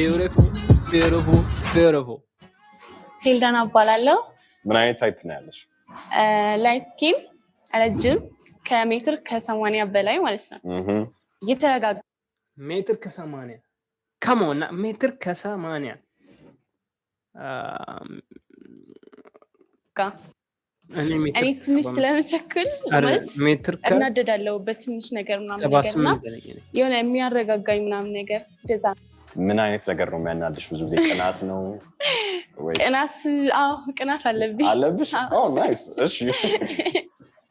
Beautiful, beautiful, beautiful. ሄልዳና እባላለሁ። ምን አይነት type ነው ያለሽ? Light skin፣ ረጅም፣ ከሜትር ከ80 በላይ ማለት ነው። የተረጋጋ ሜትር ከ80፣ come on፣ ሜትር ከ80። እኔ ሜትር እኔ ትንሽ ስለምቸኩል ማለት ሜትር እናደዳለሁ በትንሽ ነገር ምናምን ከሰባ ነገር እና ስምንት ነኝ እኔ። የሆነ የሚያረጋጋኝ ምናምን ነገር እንደዛ ነው። ምን አይነት ነገር ነው የሚያናድሽ? ብዙ ጊዜ ቅናት ነው ወይስ? ቅናት፣ አዎ ቅናት አለብኝ። አለብሽ? አዎ። Nice። እሺ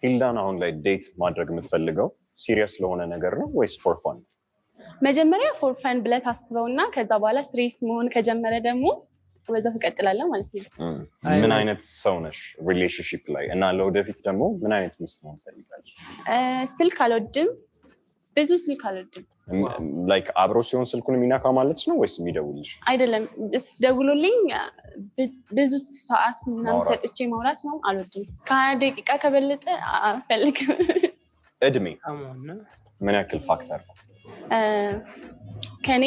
ሂልዳን፣ አሁን ላይ date ማድረግ የምትፈልገው serious ለሆነ ነገር ነው ወይስ for fun? መጀመሪያ for fun ብለህ ታስበው እና ከዛ በኋላ serious መሆን ከጀመረ ደግሞ በዛው ትቀጥላለህ ማለት ነው። አይ ምን አይነት ሰው ነሽ relationship ላይ እና ለወደፊት ደግሞ ምን አይነት ሚስት መሆን ትፈልጋለሽ? ስልክ አልወድም፣ ብዙ ስልክ አልወድም። Like አብሮ ሲሆን ስልኩን የሚነካ ማለት ነው ወይስ የሚደውልሽ? አይደለም፣ ደውሎልኝ ብዙ ሰዓት ምናምን ማውራት። ሰጥቼ ማውራት ነው አልወድም። ከ20 ደቂቃ ከበለጠ አልፈልግም። እድሜ Come on. ምን ያክል factor ነው? ከኔ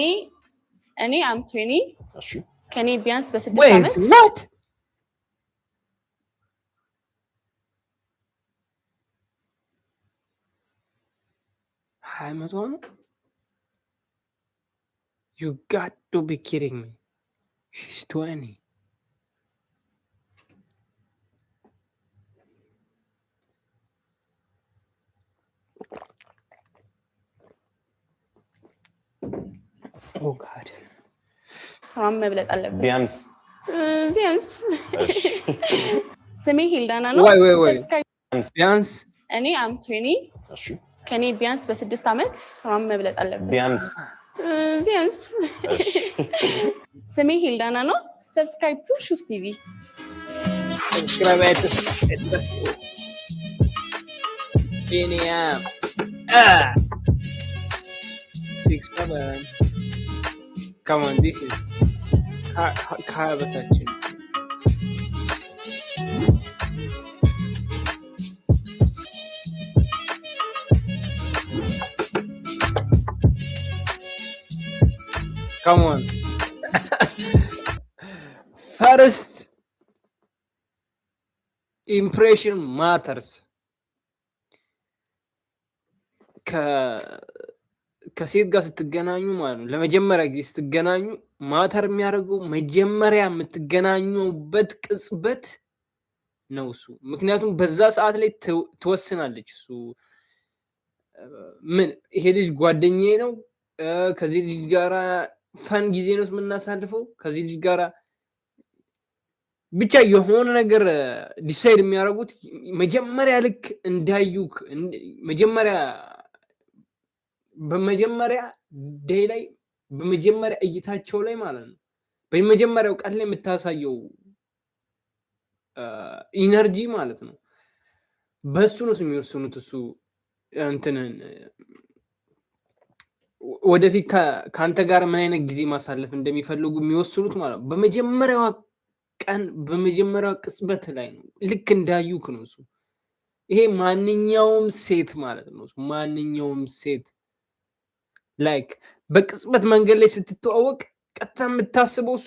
እኔ I'm 20። እሺ። ከኔ ቢያንስ በ6 Wait, ዓመት። what? 20 ዓመቷ ነው? You got to be kidding me. She's 20. Oh God. ስራም መብለጥ አለበት። ቢያንስ። ቢያንስ። እሺ። ስሜ ሂልዳና ነው። Wait, wait, wait. Subscribe። ቢያንስ። እኔ I'm 20። እሺ። ከኔ ቢያንስ በ6 ዓመት ስራም መብለጥ አለበት። ቢያንስ። ቢያንስ። እሺ። ስሜ ሂልዳና ነው። Subscribe to ሹፍ ቲቪ። Subscribe አይተስ ቢኒያም 6'7. Come on, this is ከ20 በታችን። Come on. First impression matters. ከሴት ጋር ስትገናኙ ማለት ነው፣ ለመጀመሪያ ጊዜ ስትገናኙ matter የሚያደርገው መጀመሪያ የምትገናኙበት ቅጽበት ነው እሱ። ምክንያቱም በዛ ሰዓት ላይ ትወስናለች እሱ ምን ይሄ ልጅ ጓደኛዬ ነው፣ ከዚህ ልጅ ጋራ fun ጊዜ ነው የምናሳልፈው፣ ከዚህ ልጅ ጋራ ብቻ የሆነ ነገር decide የሚያደርጉት መጀመሪያ ልክ እንዳዩክ መጀመሪያ በመጀመሪያ day ላይ በመጀመሪያ እይታቸው ላይ ማለት ነው። በመጀመሪያው ቀን ላይ የምታሳየው energy ማለት ነው። በሱ ነው የሚወስኑት። እሱ እንትንን ወደፊት ከአንተ ጋር ምን አይነት ጊዜ ማሳለፍ እንደሚፈልጉ የሚወስኑት ማለት ነው። በመጀመሪያዋ ቀን በመጀመሪያዋ ቅጽበት ላይ ነው። ልክ እንዳዩክ ነው እሱ። ይሄ ማንኛውም ሴት ማለት ነው። ማንኛውም ሴት like በቅጽበት መንገድ ላይ ስትተዋወቅ ቀጥታ የምታስበው እሷ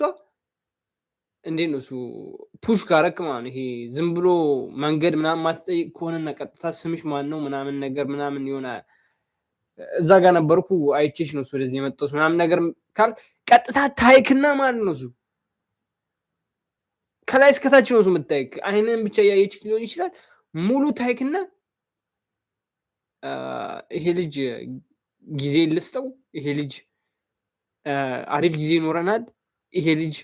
እንዴት ነው እሱ push ካረክ ማለት ነው። ይሄ ዝም ብሎ መንገድ ምናምን ማትጠይቅ ከሆነና ቀጥታ ስምሽ ማን ነው ምናምን ነገር ምናምን የሆነ እዛ ጋር ነበርኩ አይቼሽ ነው እሱ ወደዚህ የመጣሁት ምናምን ነገር ካል ቀጥታ ታይክና ማለት ነው እሱ ከላይ እስከታች ነው እሱ የምታይክ። አይንህን ብቻ እያየች ሊሆን ይችላል። ሙሉ ታይክና ይሄ ልጅ ጊዜ ልስጠው፣ ይሄ ልጅ አሪፍ ጊዜ ይኖረናል፣ ይሄ ልጅ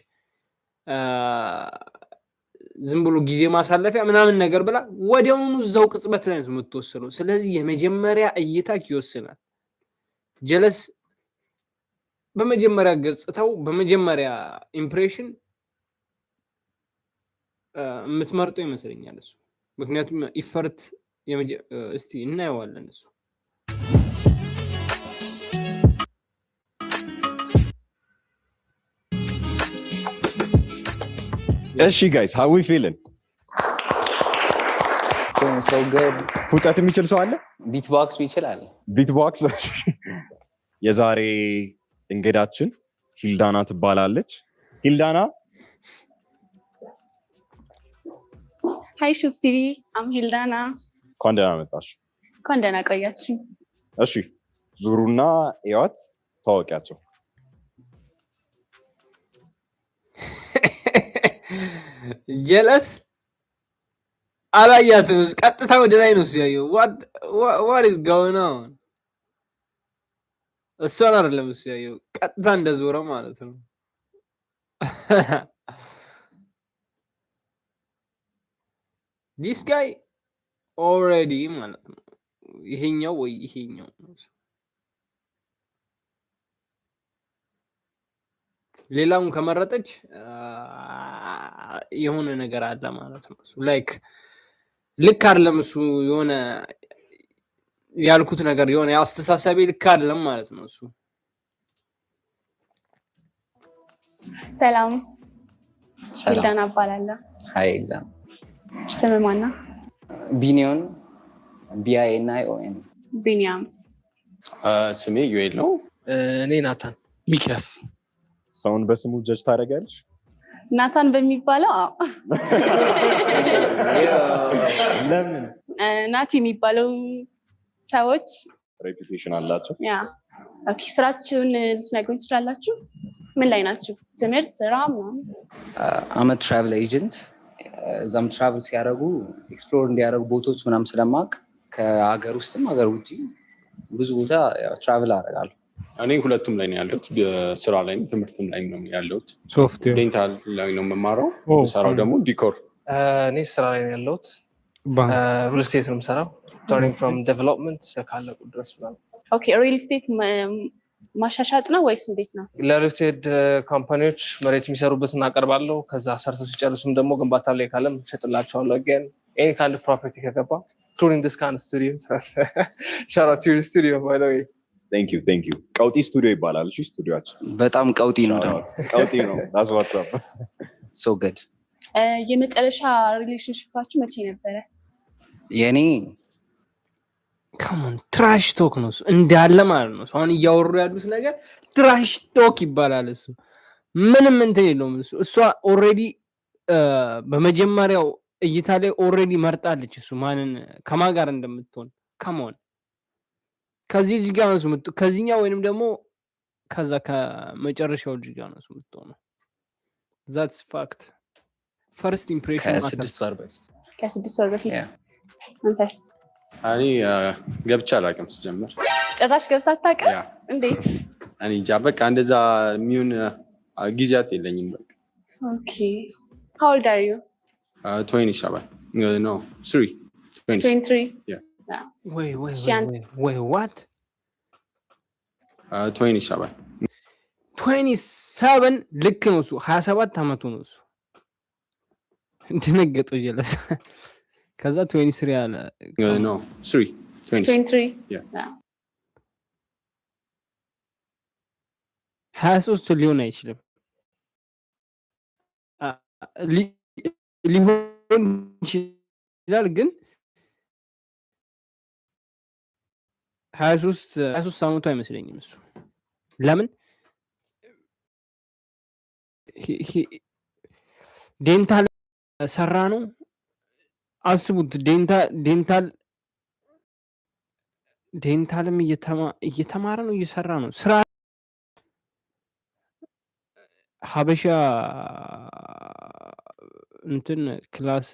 ዝም ብሎ ጊዜ ማሳለፊያ ምናምን ነገር ብላ ወዲያውኑ እዛው ቅጽበት ላይ ነው የምትወስነው። ስለዚህ የመጀመሪያ እይታክ ይወስናል። ጀለስ በመጀመሪያ ገጽታው በመጀመሪያ impression የምትመርጠው ይመስለኛል እሱ። ምክንያቱም effort እስቲ እናየዋለን እሱ። እሺ guys, how we feeling? Feeling so good. ፉጨት የሚችል ሰው አለ? Beatbox ይችላል። Beatbox። የዛሬ እንግዳችን ሂልዳና ትባላለች። ሂልዳና። Hi ሹፍ ቲቪ፣ I'm ሂልዳና። እንኳን ደህና መጣሽ። እንኳን ደህና ቆያችሁ። እሺ፣ ዙሩና እዩዋት፣ ታወቂያቸው። ጀለስ አላያትም። ቀጥታ ወደ ላይ ነው ሲያየው። What is going on? እሷን አይደለም እሱ ያየው፣ ቀጥታ እንደዞረ ማለት ነው። This guy already ማለት ነው፣ ይሄኛው ወይ ይሄኛው ነው። ሌላውን ከመረጠች የሆነ ነገር አለ ማለት ነው። እሱ like ልክ አይደለም። እሱ የሆነ ያልኩት ነገር የሆነ አስተሳሰቤ ልክ አይደለም ማለት ነው። እሱ ሰላም። ሰላም። ሂልዳና እባላለሁ። Hi ሂልዳና። ስም ማነው? ቢኒዮን፣ BINION። ቢኒያም። ስሜ ዩኤል ነው። እኔ ናታን። ሚኪያስ። ሰውን በስሙ judge ታደርጊያለሽ? ናታን በሚባለው አዎ። ለምን? ናቲ የሚባለው ሰዎች reputation አላቸው። Yeah, okay። ስራችሁን ልትነግሩኝ ትችላላችሁ? ምን ላይ ናችሁ? ትምህርት፣ ስራ ምናምን? I'm a travel agent። እዛም travel ሲያደርጉ explore እንዲያደርጉ ቦታዎች ምናምን ስለማቅ ከሀገር ውስጥም ሀገር ውጭ ብዙ ቦታ travel አደርጋለሁ። እኔ ሁለቱም ላይ ነው ያለሁት፣ ስራ ላይም ትምህርትም ላይ ነው ያለሁት። ሶፍትዌር? Dental ላይ ነው የምማረው፣ የምሰራው ደግሞ decor። እኔ ስራ ላይ ነው ያለሁት። ባንክ? Real estate ነው የምሰራው። Starting from development ካለቁ ድረስ ምናምን። Okay, real estate ማሻሻጥ ነው ወይስ እንዴት ነው? ለ real estate company ዎች መሬት የሚሰሩበትን አቀርባለሁ። ከዛ ሰርተው ሲጨርሱም ደግሞ ግንባታ ላይ ካለም እሸጥላቸዋለሁ። Again, any kind property ከገባ, including this kind of studio. Shout out to your studio, by the way. Thank you, thank you። ቀውጢ ስቱዲዮ ይባላል። እሺ ስቱዲዮአችን። በጣም ቀውጢ ነው ደግሞ። ቀውጢ ነው። That's what's up. So good. የመጨረሻ relationship ኣችሁ መቼ ነበረ? የእኔ Come on, trash talk ነው እሱ እንዳለ ማለት ነው። አሁን እያወሩ ያሉት ነገር trash talk ይባላል። እሱ ምንም እንትን የለውም። እሱ እሷ already በመጀመሪያው እይታ ላይ already መርጣለች። እሱ ማንን ከማን ጋር እንደምትሆን። Come on፣ ከዚህ ልጅ ጋር ነው እሱ ከዚህኛው ወይንም ደግሞ ከዛ ከመጨረሻው ልጅ ጋር ነው እሱ የምትሆነው። That's fact. First impression. ከ6 ወር በፊት። ከ6 ወር በፊት። Yeah. አንተስ? እኔ ገብቼ አላውቅም ስጀምር። ጭራሽ ገብታ አታውቅም? Yeah. እንዴት? እኔ እንጃ፣ በቃ እንደዛ የሚሆን ጊዜያት የለኝም። በቃ። Okay, how old are you? 27, no, 3. 23? Yeah. ወይ ወይ እሺ፣ አንተ? ወይ, what? 27. 27 ልክ ነው እሱ፣ 27 አመቱ ነው እሱ። ደነገጠው ጀለስ። ከዛ 23 አለ። No, 3. 23? Yeah. 23 ሊሆን አይችልም። ሊሆን ይችላል ግን 23 አመቱ አይመስለኝም እሱ። ለምን dental ሰራ ነው፣ አስቡት። Dental ም እየተማረ ነው፣ እየሰራ ነው ስራ። ሀበሻ እንትን class፣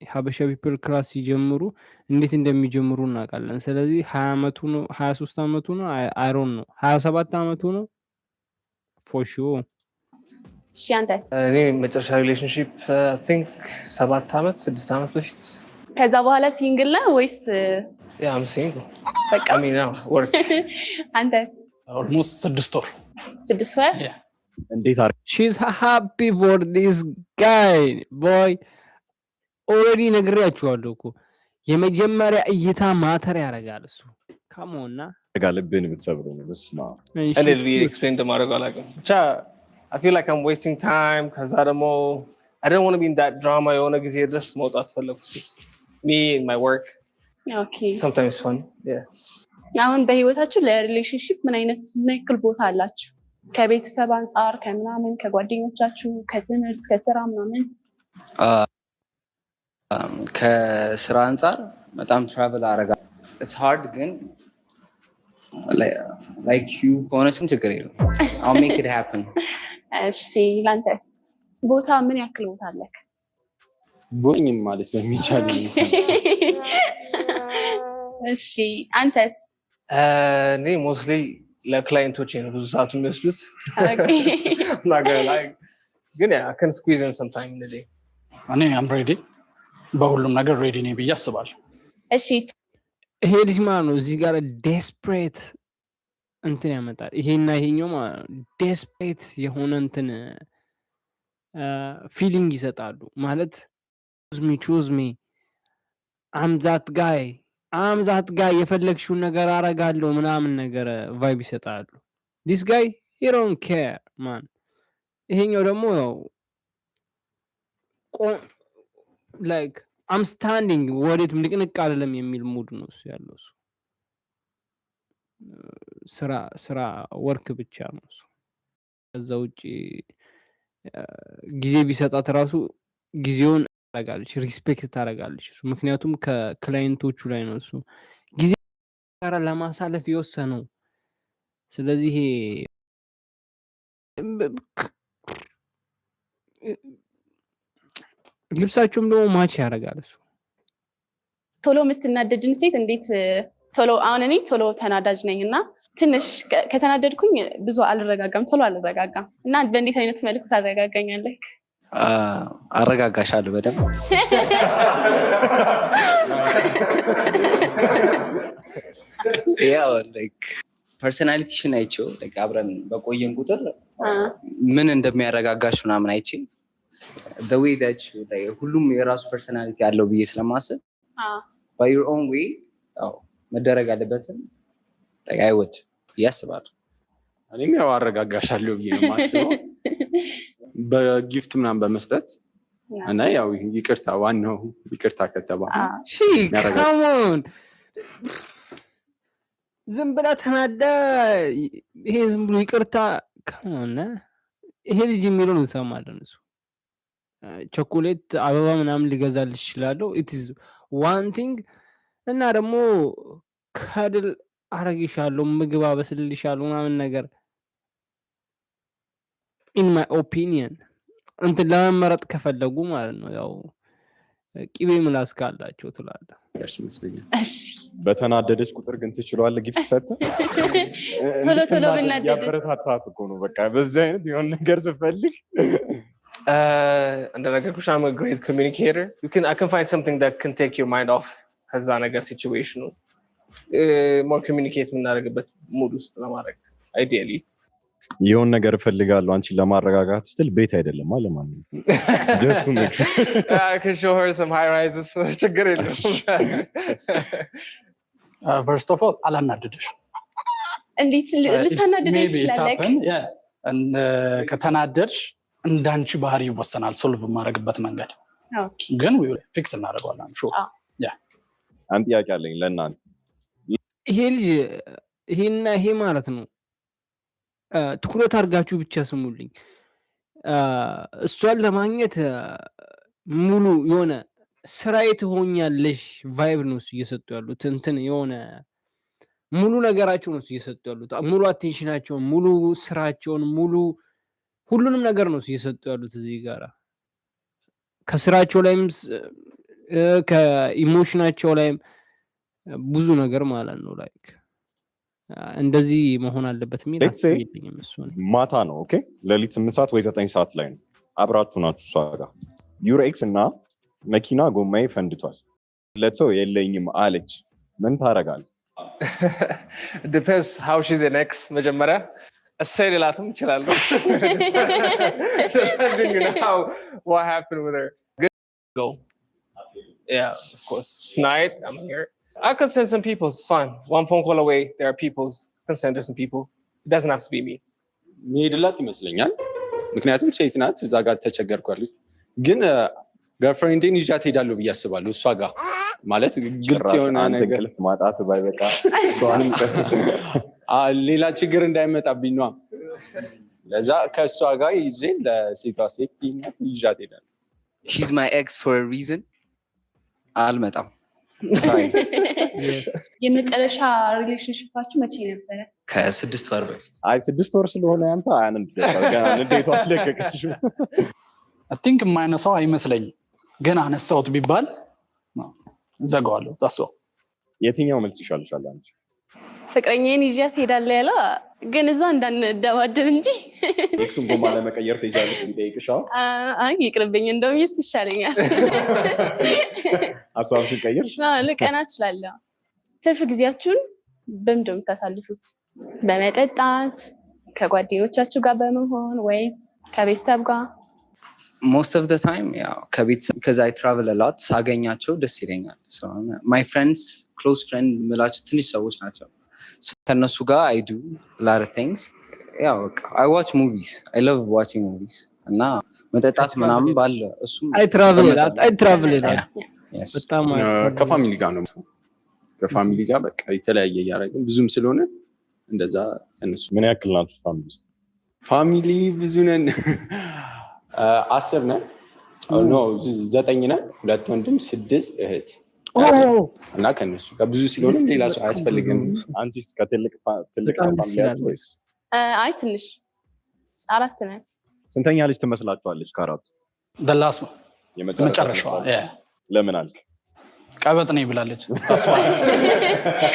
ሀበሻ people class ሲጀምሩ እንዴት እንደሚጀምሩ እናውቃለን። ስለዚህ 20 አመቱ ነው፣ 23 አመቱ ነው፣ አይሮን ነው፣ 27 አመቱ ነው for sure. እሺ፣ አንተስ? እኔ መጨረሻ relationship think 7 ዓመት 6 ዓመት በፊት። ከዛ በኋላ single ነህ ወይስ? Yeah, I'm single. በቃ። I mean, work. አንተስ? Almost 6 ወር። 6 ወር። እንዴት She's happy for this guy, boy. Already ነግሬያችኋለሁ እኮ፣ የመጀመሪያ እይታ matter ያደርጋል። እሱ come on ና አድርጋ ልብን የምትሰብረው ነው። በስመ አብ። እንዴት ብዬ explain እንደማደርገው አላውቅም። ብቻ I feel like I'm wasting time። ከዛ ደግሞ I don't want to be in that drama። የሆነ ጊዜ ድረስ መውጣት ፈለኩ። Just me and my work. Sometimes fun, yeah. አሁን በህይወታችሁ ለ relationship ምን አይነት ምን ያክል ቦታ አላችሁ? ከቤተሰብ አንጻር፣ ከምናምን፣ ከጓደኞቻችሁ፣ ከትምህርት፣ ከስራ ምናምን? ከስራ አንጻር በጣም travel አረጋለሁ። It's hard ግን like you ከሆነችም ችግር የለም። I'll make it happen. እሺ፣ ላንተስ ቦታ ምን ያክል ቦታ አለክ? ቦኝም ማለት በሚቻል። እሺ፣ አንተስ? እኔ mostly ለ client ኦች ነው ብዙ ሰዓቱ የሚወስዱት። Not gonna lie. ግን yeah, I can squeeze in some time in the day. እኔ I'm ready፣ በሁሉም ነገር ready ነኝ ብዬ አስባለሁ። እሺ። ይሄ ልጅ ማለት ነው እዚህ ጋር desperate እንትን ያመጣል። ይሄና ይሄኛው ማለት ነው desperate የሆነ እንትን feeling ይሰጣሉ። ማለት choose me, choose me, I'm that guy, I'm that guy፣ የፈለግሽውን ነገር አረጋለሁ ምናምን ነገር vibe ይሰጣሉ። This guy, he don't care, man። ይሄኛው ደግሞ ያው like I'm standing፣ ወዴትም ንቅንቅ አይደለም የሚል mood ነው እሱ ያለው። እሱ ስራ፣ ስራ፣ work ብቻ ነው እሱ። ከዛ ውጭ ጊዜ ቢሰጣት ራሱ ጊዜውን ታደርጋለች፣ respect ታደርጋለች እሱ። ምክንያቱም ከ client ኦቹ ላይ ነው እሱ ጊዜ ጋር ለማሳለፍ የወሰነው። ስለዚህ ይሄ ልብሳቸውም ደግሞ match ያደርጋል እሱ። ቶሎ የምትናደድን ሴት እንዴት ቶሎ፣ አሁን እኔ ቶሎ ተናዳጅ ነኝ እና ትንሽ ከተናደድኩኝ ብዙ አልረጋጋም፣ ቶሎ አልረጋጋም። እና በእንዴት አይነት መልኩ ታረጋጋኛለህ? አረጋጋሻለሁ በደንብ። ያው like personality ሽን አይቼው፣ like አብረን በቆየን ቁጥር ምን እንደሚያረጋጋሽ ምናምን አይቼ፣ the way that you like፣ ሁሉም የራሱ personality አለው ብዬ ስለማስብ by your own way ያው መደረግ ያለበትን like I would ብዬ አስባለሁ። እኔም ያው አረጋጋሻለሁ ብዬ ነው የማስበው፣ በ gift ምናምን በመስጠት እና ያው ይቅርታ፣ ዋናው ይቅርታ ከተባለ She come on፣ ዝም ብላ ተናዳ ይሄ ዝም ብሎ ይቅርታ ከሆነ ይሄ ልጅ የሚለውን እንሰማለን። እሱ ቸኮሌት፣ አበባ ምናምን ሊገዛልሽ ይችላለሁ፣ it's one thing። እና ደግሞ cuddle አረግሻለሁ፣ ምግብ አበስልልሻለሁ ምናምን ነገር፣ in my opinion እንትን ለመመረጥ ከፈለጉ ማለት ነው፣ ያው ቂቤ ምላስ ካላቸው ትላለህ። ይመስለኛል። እሺ። በተናደደች ቁጥር ግን ትችለዋለህ gift ሰጥተህ? ቶሎ ቶሎ ብናደድ? ያበረታታት እኮ ነው። በቃ በዚህ አይነት የሆነ ነገር ስፈልግ እንደነገርኩሽ I'm a great communicator. You can I can find something that can take your mind off ከዛ ነገር situation ኑ more communicate የምናደርግበት mood ውስጥ ለማድረግ ideally. የሆን ነገር እፈልጋለሁ አንቺን ለማረጋጋት ስትል ቤት አይደለም አለ ማለት just to make sure. I can show her some high rises፣ ችግር የለውም። First of all አላናድድሽ። እንዴት ልታናድደኝ ትችላለህ? ከተናደድሽ እንዳንቺ ባህሪ ይወሰናል solve የማደርግበት መንገድ፣ ግን fix እናደርገዋለን። Sure. አንድ ጥያቄ አለኝ ለእናንተ። ይሄ ልጅ፣ ይሄና ይሄ ማለት ነው፣ ትኩረት አድርጋችሁ ብቻ ስሙልኝ። እሷን ለማግኘት ሙሉ የሆነ ስራዬ ትሆኛለሽ vibe ነው እሱ እየሰጡ ያሉት። እንትን የሆነ ሙሉ ነገራቸው ነው እሱ እየሰጡ ያሉት። ሙሉ attention ኣቸውን፣ ሙሉ ስራቸውን፣ ሙሉ ሁሉንም ነገር ነው እሱ እየሰጡ ያሉት። እዚህ ጋራ ከስራቸው ላይም ከ emotion ኣቸው ላይም ብዙ ነገር ማለት ነው። Like እንደዚህ መሆን አለበት የሚል Let's say ሀሳብ የለኝም። እሱ እኔ ማታ ነው፣ okay፣ ሌሊት 8 ሰዓት ወይ 9 ሰዓት ላይ ነው፣ አብራችሁ ናችሁ እሷ ጋር your ex እና መኪና ጎማዬ ፈንድቷል፣ ለሰው የለኝም አለች። ምን ታደርጋለህ? Depends how she's an ex። መጀመሪያ እሰይ ልላትም እችላለሁ depending on how what happened with her. Good go. Yeah, of course. It's night. I'm here. I can send some people. It's fine. One phone call away. There are people. I can send her some people. It doesn't have to be me. ሚሄድላት ይመስለኛል። ምክንያቱም ሴት ናት፣ እዛ ጋር ተቸገርኩ ያሉት። ግን girlfriend ኤን ይዣት ሄዳለሁ ብዬ አስባለሁ። እሷ ጋር ማለት ግልጽ ጭራሽ የሆነ አንተ ነገር እንቅልፍ ማጣት ባይበቃ። ሌላ ችግር እንዳይመጣብኝ ነዋ። ለዛ ከእሷ ጋር ይዤ ለሴቷ safety ነት ይዣት ሄዳለሁ። She's my ex for reason። አልመጣም። Sorry. የመጨረሻ relationship ኣችሁ መቼ ነበረ? ከ6 ወር በፊት። አይ፣ 6 ወር ስለሆነ ያንተ አያነድደሻል። ገና ንዴቷ አልለቀቀችም። I think የማይነሳው አይመስለኝም፣ ግን አነሳሁት ቢባል ዘጋዋለሁ። That's all. የትኛው መልስ ይሻልሻል አንቺ? ፍቅረኛዬን ይዣት ሄዳለሁ ያለው ግን እዛ እንዳንደባደብ እንጂ። Ex ኡን ጎማ ለመቀየር ትሄጃለሽ ቢጠይቅሽ አሁን? አይ ይቅርብኝ፣ እንደውም ይስ ይሻለኛል። ሀሳብሽን ቀይርሽ? አዎ፣ ልቀና እችላለሁ። ትርፍ ጊዜያችሁን በምንድን ነው የምታሳልፉት? በመጠጣት፣ ከጓደኞቻችሁ ጋር በመሆን ወይስ ከቤተሰብ ጋር? Most of the time ያው ከቤተሰብ 'cause I travel a lot። ሳገኛቸው ደስ ይለኛል። My friends፣ close friend የምላቸው ትንሽ ሰዎች ናቸው። ከእነሱ ጋር I do lot of things። ያው በቃ I watch movies፣ I love watching movies እና መጠጣት ምናምን ባለ እሱም I travel ይላል፣ I travel ይላል። Yes. በጣም ከ family ጋር ነው። ከ family ጋር በቃ የተለያየ እያደረግን ብዙም ስለሆነ እንደዛ ከእነሱ። ምን ያክል ናችሁ family ውስጥ? Family ብዙ ነን። 10 ነን፣ no፣ ዘጠኝ ነን። ሁለት ወንድም፣ ስድስት እህት እና ከእነሱ ጋር ብዙ ስለሆነ ሌላ ሰው አያስፈልግም። አንቺስ ከትልቅ ትልቅ በጣም ደስ family ያችሁ ይላል። ወይስ? አይ፣ ትንሽ፣ አራት ነን። ስንተኛ ልጅ ትመስላችኋለች ከአራቱ? The last ነው። የመጨረሻ መጨረሻዋ። ትመስላለች? ለምን አልክ? ቀበጥ ነኝ ብላለች። ተስፋ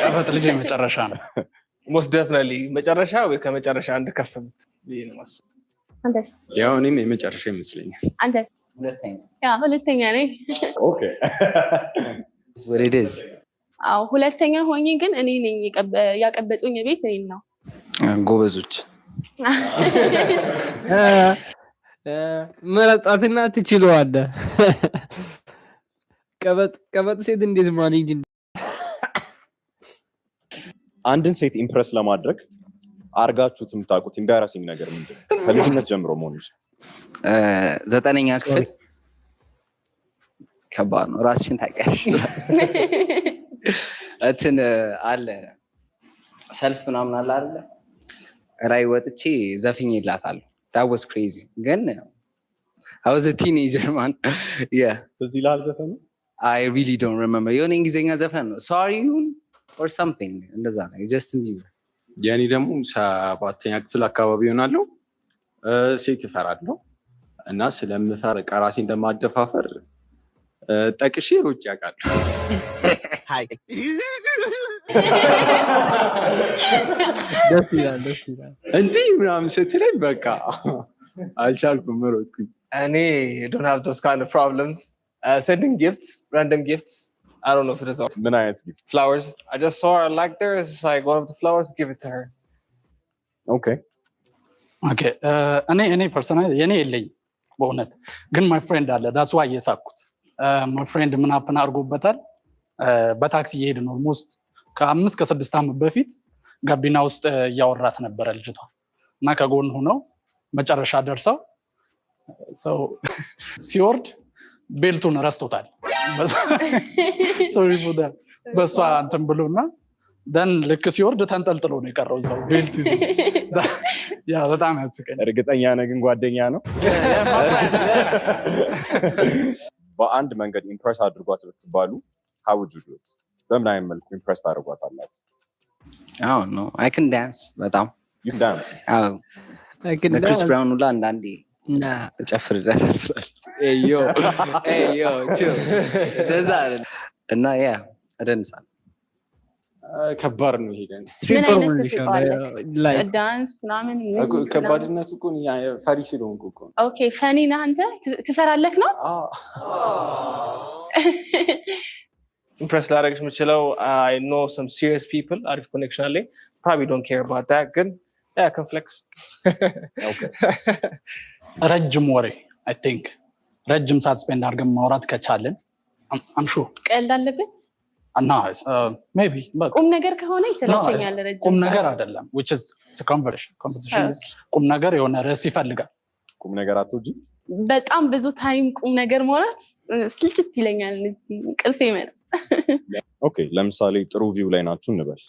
ቀበጥ ልጅ የመጨረሻ ነው። Most definitely መጨረሻ ወይ ከመጨረሻ አንድ ከፍ ብት ብዬ ነው የማስበው። አንተስ? ያው እኔም የመጨረሻ ይመስለኛል። አንተስ? ሁለተኛ። Yeah፣ ሁለተኛ ነኝ። Okay. It's what it is. አዎ፣ ሁለተኛ ሆኜ ግን እኔ ነኝ ያቀበጡኝ ቤት እኔን ነው። ጎበዞች። መረጣትና ትችለዋለህ። ቀበጥ ቀበጥ ሴት እንዴት manage አንድን ሴት impress ለማድረግ አርጋችሁት የምታውቁት embarrassing ነገር ምንድን ነው? ከልጅነት ጀምሮ መሆን ይችላል። ዘጠነኛ ክፍል ከባድ ነው። ራስሽን ታውቂያለሽ። እንትን አለ፣ ሰልፍ ምናምን አለ አይደለ? ራይ ወጥቼ ዘፍኜላታለሁ። That was crazy ግን I was a teenager, man. Yeah. ትዝ ይልሃል ዘፈኑ? I really don't remember። የሆነ እንግሊዝኛ ዘፈን ነው። Sorry ይሁን or something እንደዛ ነው። Justin Bieber። የእኔ ደግሞ ሰባተኛ ክፍል አካባቢ ይሆናለሁ። ሴት እፈራለሁ እና ስለምፈራ በቃ ራሴ እንደማደፋፈር ጠቅሼ ሮጬ አውቃለሁ። ደስ ይላል፣ ደስ ይላል። እንዲህ ምናምን ስትለኝ በቃ አልቻልኩም፣ ሮጥኩኝ። እኔ don't have those kind of problems. Sending gifts, random gifts. I don't know if it is ምን አይነት gift? Flowers. I just saw her, like there is like one of the flowers, give it to her. Okay. Okay፣ እኔ personally የኔ የለኝም በእውነት፣ ግን my friend አለ። That's why እየሳኩት። My friend ምን happen አድርጎበታል፣ በታክሲ እየሄድን almost ከ5 ከ6 ዓመት በፊት ጋቢና ውስጥ እያወራት ነበረ ልጅቷ እና ከጎን ሆነው መጨረሻ ደርሰው ሰው ሲወርድ belt ኡን ረስቶታል። Sorry for that። በእሷ እንትን ብሎና then ልክ ሲወርድ ተንጠልጥሎ ነው የቀረው እዛው belt ኡ ይዞ። Yeah፣ በጣም ያስቀኝ። እርግጠኛ ነህ ግን ጓደኛ ነው? በአንድ መንገድ impress አድርጓት ብትባሉ how would you do it? በምን አይነት መልኩ impress ታደርጓታላችሁ? I don't know. I can dance በጣም። You can dance? አዎ። I can ለክሪስ dance. ብራውን ሁላ አንዳንዴ Nah. እጨፍርለታለሁ። Hey yo, hey yo, chill። እንደዛ አይደለም እና yeah፣ እደንሳለሁ። ከባድ ነው ይሄ dance። ምን Stripper አይነት ሆንልሻል። ተሰጥኦ አለህ? Like ዳንስ ምናምን music ምናምን? ከባድነቱ እኮ እኔ ፈሪ ስለሆንኩ እኮ ነው። Okay፣ funny ነህ አንተ? ትፈራለህ ነው? አዎ። Impress ላደርግሽ የምችለው I know some serious people። አሪፍ connection አለኝ። Probably don't care about that ግን yeah, I can flex. ረጅም ወሬ፣ I think ረጅም ሰዓት spend አድርገን ማውራት ከቻልን I'm sure. ቀልድ አለበት? እና maybe ቁም ነገር ከሆነ ይሰለቸኛል ረጅም ቁም ነገር ሰዓት። አይደለም፣ which is it's a conversation. Conversation is ቁም ነገር የሆነ ርዕስ ይፈልጋል። ቁም ነገር አትወጂም? በጣም ብዙ time ቁም ነገር ማውራት ስልችት ይለኛል። እዚህ እንቅልፍ ይመጣል። Okay፣ ለምሳሌ ጥሩ view ላይ ናችሁ እንበል።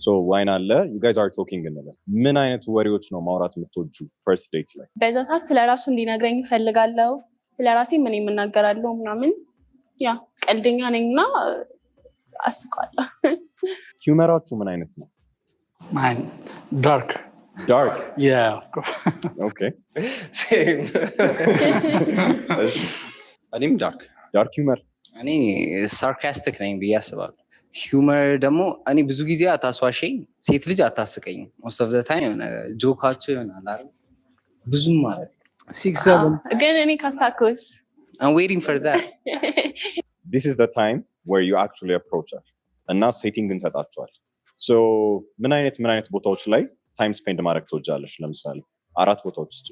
So wine አለ፣ you guys are talking እንበል። ምን አይነት ወሬዎች ነው ማውራት የምትወጁ first date ላይ? በዛ ሰዓት ስለ ራሱ እንዲነግረኝ እፈልጋለሁ። ስለ ራሴ ምን የምናገራለሁ ምናምን። Yeah፣ ቀልደኛ ነኝ እና አስቀዋለሁ። Humor ኣችሁ ምን አይነት ነው? Mine dark. Dark? Yeah. Okay. Same. እሺ። እኔም dark. Dark humor. እኔ sarcastic ነኝ ብዬ አስባለሁ። Humor ደግሞ እኔ ብዙ ጊዜ አታስዋሸኝ፣ ሴት ልጅ አታስቀኝም። Most of the time የሆነ joke ኣቸው ይሆናል አይደል? ብዙም ማለት 6 7. ግን እኔ ካሳኩስ? I'm waiting for that. This is the time where you actually approach her እና setting እንሰጣቸዋል። So ምን አይነት ቦታዎች ላይ time spend ማድረግ ትወጃለሽ? ለምሳሌ አራት ቦታዎች ስጪ።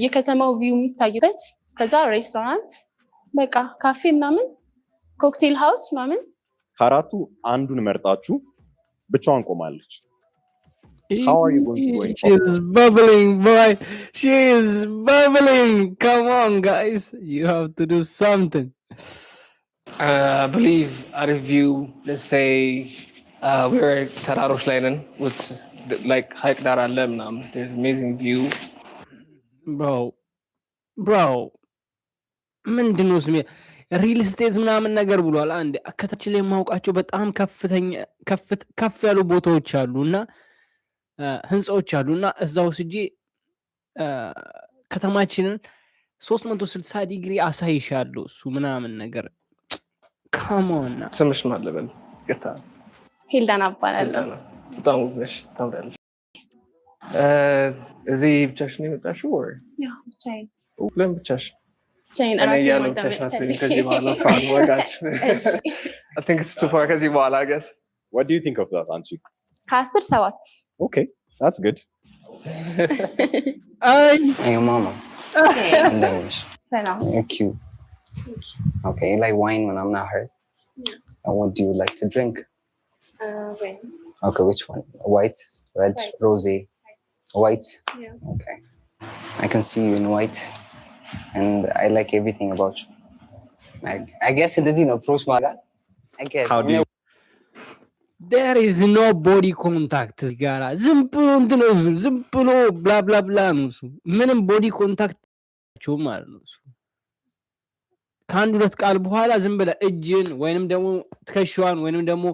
የከተማው view የሚታይበት፣ ከዛ ሬስቶራንት፣ በቃ ካፌ ምናምን፣ cocktail house ምናምን። ከአራቱ አንዱን መርጣችሁ ብቻዋን ቆማለች። How are you going to go and talk? She's bubbling, boy. She is bubbling. Come on, guys. You have to do something. I believe a review, let's say we were ተራሮች ላይ ነን with like ሀይቅ ዳር አለ ምናምን፣ there's amazing view. Bro, bro. ምንድን ነው ስሜ real estate ምናምን ነገር ብሏል። አንድ ከታች ላይ የማውቃቸው በጣም ከፍተኛ ከፍ ያሉ ቦታዎች አሉ እና ህንፃዎች አሉ እና እዛ ወስጄ ከተማችንን 360 ዲግሪ አሳይሻለሁ እሱ ምናምን ነገር፣ come on. ስምሽ ማን ልበል? ይቅርታ። ሄልዳና እባላለሁ። በጣም ውብ ነሽ፣ ታምሪያለሽ። እዚህ ብቻሽን ነው የመጣሽው ወይ? Yeah፣ ብቻዬን። ለምን ብቻሽ? ብቻዬን። እኔ ራሴን እያለሁ ማዳመጥ ብቻሽን አትሆኝም ፈልጌ። ከዚህ በኋላ። ፋን ወጋች። እሺ። I think it's too far ከዚህ በኋላ፣ I guess. What do you think of that አንቺ? ከ10 7። Okay, that's good. አይ። Hey ማማ፣ እንደምን ነሽ? ሰላም። You're cute. Okay, you like wine ምናምን I heard. And what do you like to drink? Okay, which one? White, red? White. Rosé? White? Yeah. Okay. I can see you in white and I like everything about you. I guess እንደዚህ ነው approach ማለት፣ I guess. How do you There is no body contact እዚህ ጋራ። ዝም ብሎ እንትን ነው እሱ፣ ዝም ብሎ blah blah blah ነው እሱ። ምንም body contact ማለት ነው እሱ። ከአንድ ሁለት ቃል በኋላ ዝም ብለህ እጅን ወይንም ደግሞ ትከሻዋን ወይንም ደግሞ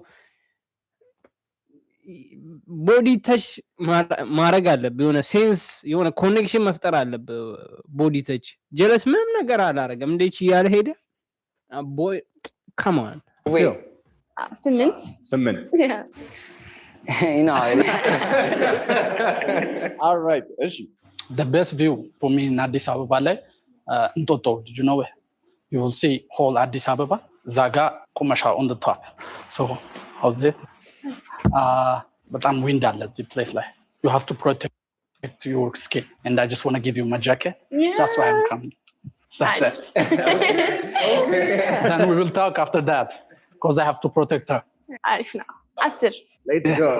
body touch ማድረግ አለብህ። የሆነ sense የሆነ connection መፍጠር አለብህ። Body touch ጀለስ ምንም ነገር አላረገም። እንዴች እያለ ሄደ። Boy, come on. Wait. 8. 8. Yeah. You know how it is. All right, እሺ። The best view for me in Addis Ababa ላይ እንጦጦ, did you know it? You will see whole Addis Ababa እዛ ጋ ቆመሻ on the top. So how's it? በጣም wind አለ እዚህ place ላይ። You have to protect your skin and I just want to give you my jacket. That's why I'm coming. That's it. Then we will talk after that because I have to protect her. አሪፍ ነው። 10። Let's go.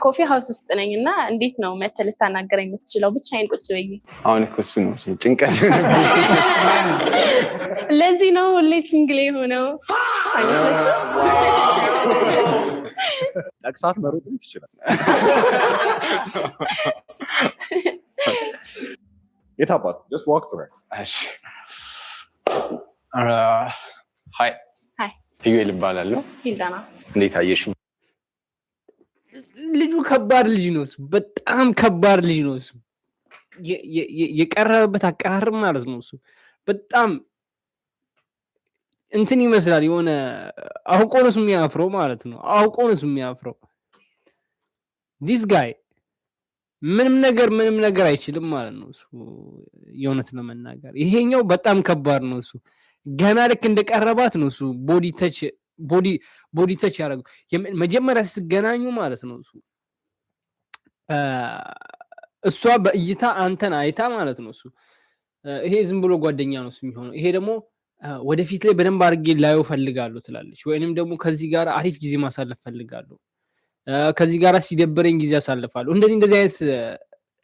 Coffee house ውስጥ ነኝ እና እንዴት ነው መተህ ልታናገረኝ የምትችለው? ብቻዬን ቁጭ ብዬ። አሁን እኮ እሱ ነው ጭንቀት። ለዚህ ነው ሁሌ single የሆነው አይመስላችሁም? ጠቅሳት መሮጥም ትችላል። የታባት just walk to her. እሺ። Hi. Hi. ኢዩኤል እባላለሁ። ሂልዳና። እንዴት አየሽ? ልጁ ከባድ ልጅ ነው እሱ። በጣም ከባድ ልጅ ነው እሱ። የቀረበበት አቀራረብ ማለት ነው እሱ በጣም እንትን ይመስላል። የሆነ አውቆ ነው እሱ የሚያፍረው ማለት ነው። አውቆ ነው እሱ የሚያፍረው። This guy ምንም ነገር አይችልም ማለት ነው እሱ። የእውነት ለመናገር ይሄኛው በጣም ከባድ ነው እሱ። ገና ልክ እንደቀረባት ነው እሱ body touch ያደረገው መጀመሪያ ስትገናኙ ማለት ነው እሱ። እሷ በእይታ አንተን አይታ ማለት ነው እሱ፣ ይሄ ዝም ብሎ ጓደኛ ነው እሱ የሚሆነው። ይሄ ደግሞ ወደፊት ላይ በደንብ አድርጌ ላየው ፈልጋለሁ ትላለች። ወይንም ደግሞ ከዚህ ጋር አሪፍ ጊዜ ማሳለፍ ፈልጋለሁ፣ ከዚህ ጋር ሲደበረኝ ጊዜ አሳልፋለሁ። እንደዚህ እንደዚህ አይነት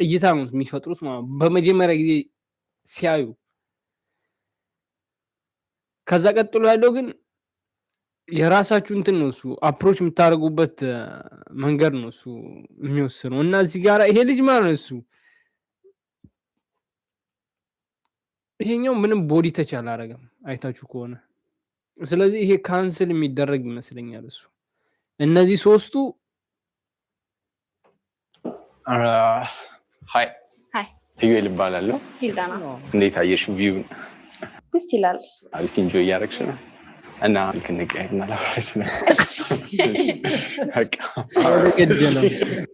እይታ ነው የሚፈጥሩት ማለት ነው በመጀመሪያ ጊዜ ሲያዩ። ከዛ ቀጥሎ ያለው ግን የራሳችሁ እንትን ነው፣ እሱ approach የምታደርጉበት መንገድ ነው እሱ የሚወስነው። እና እዚህ ጋር ይሄ ልጅ ማለት ነው እሱ ይሄኛው ምንም body touch አላረገም አይታችሁ ከሆነ። ስለዚህ ይሄ cancel የሚደረግ ይመስለኛል። እሱ እነዚህ ሶስቱ። Hi. Hi. ኢዩኤል እባላለሁ። ሂልዳና። እንዴት አየሽ view ን? ደስ ይላል። አሪፍ enjoy እያደረግሽ ነው እና ስልክ እንቀያየርና ላወራሽ ነው። እሺ፣ በቃ። ገደለው።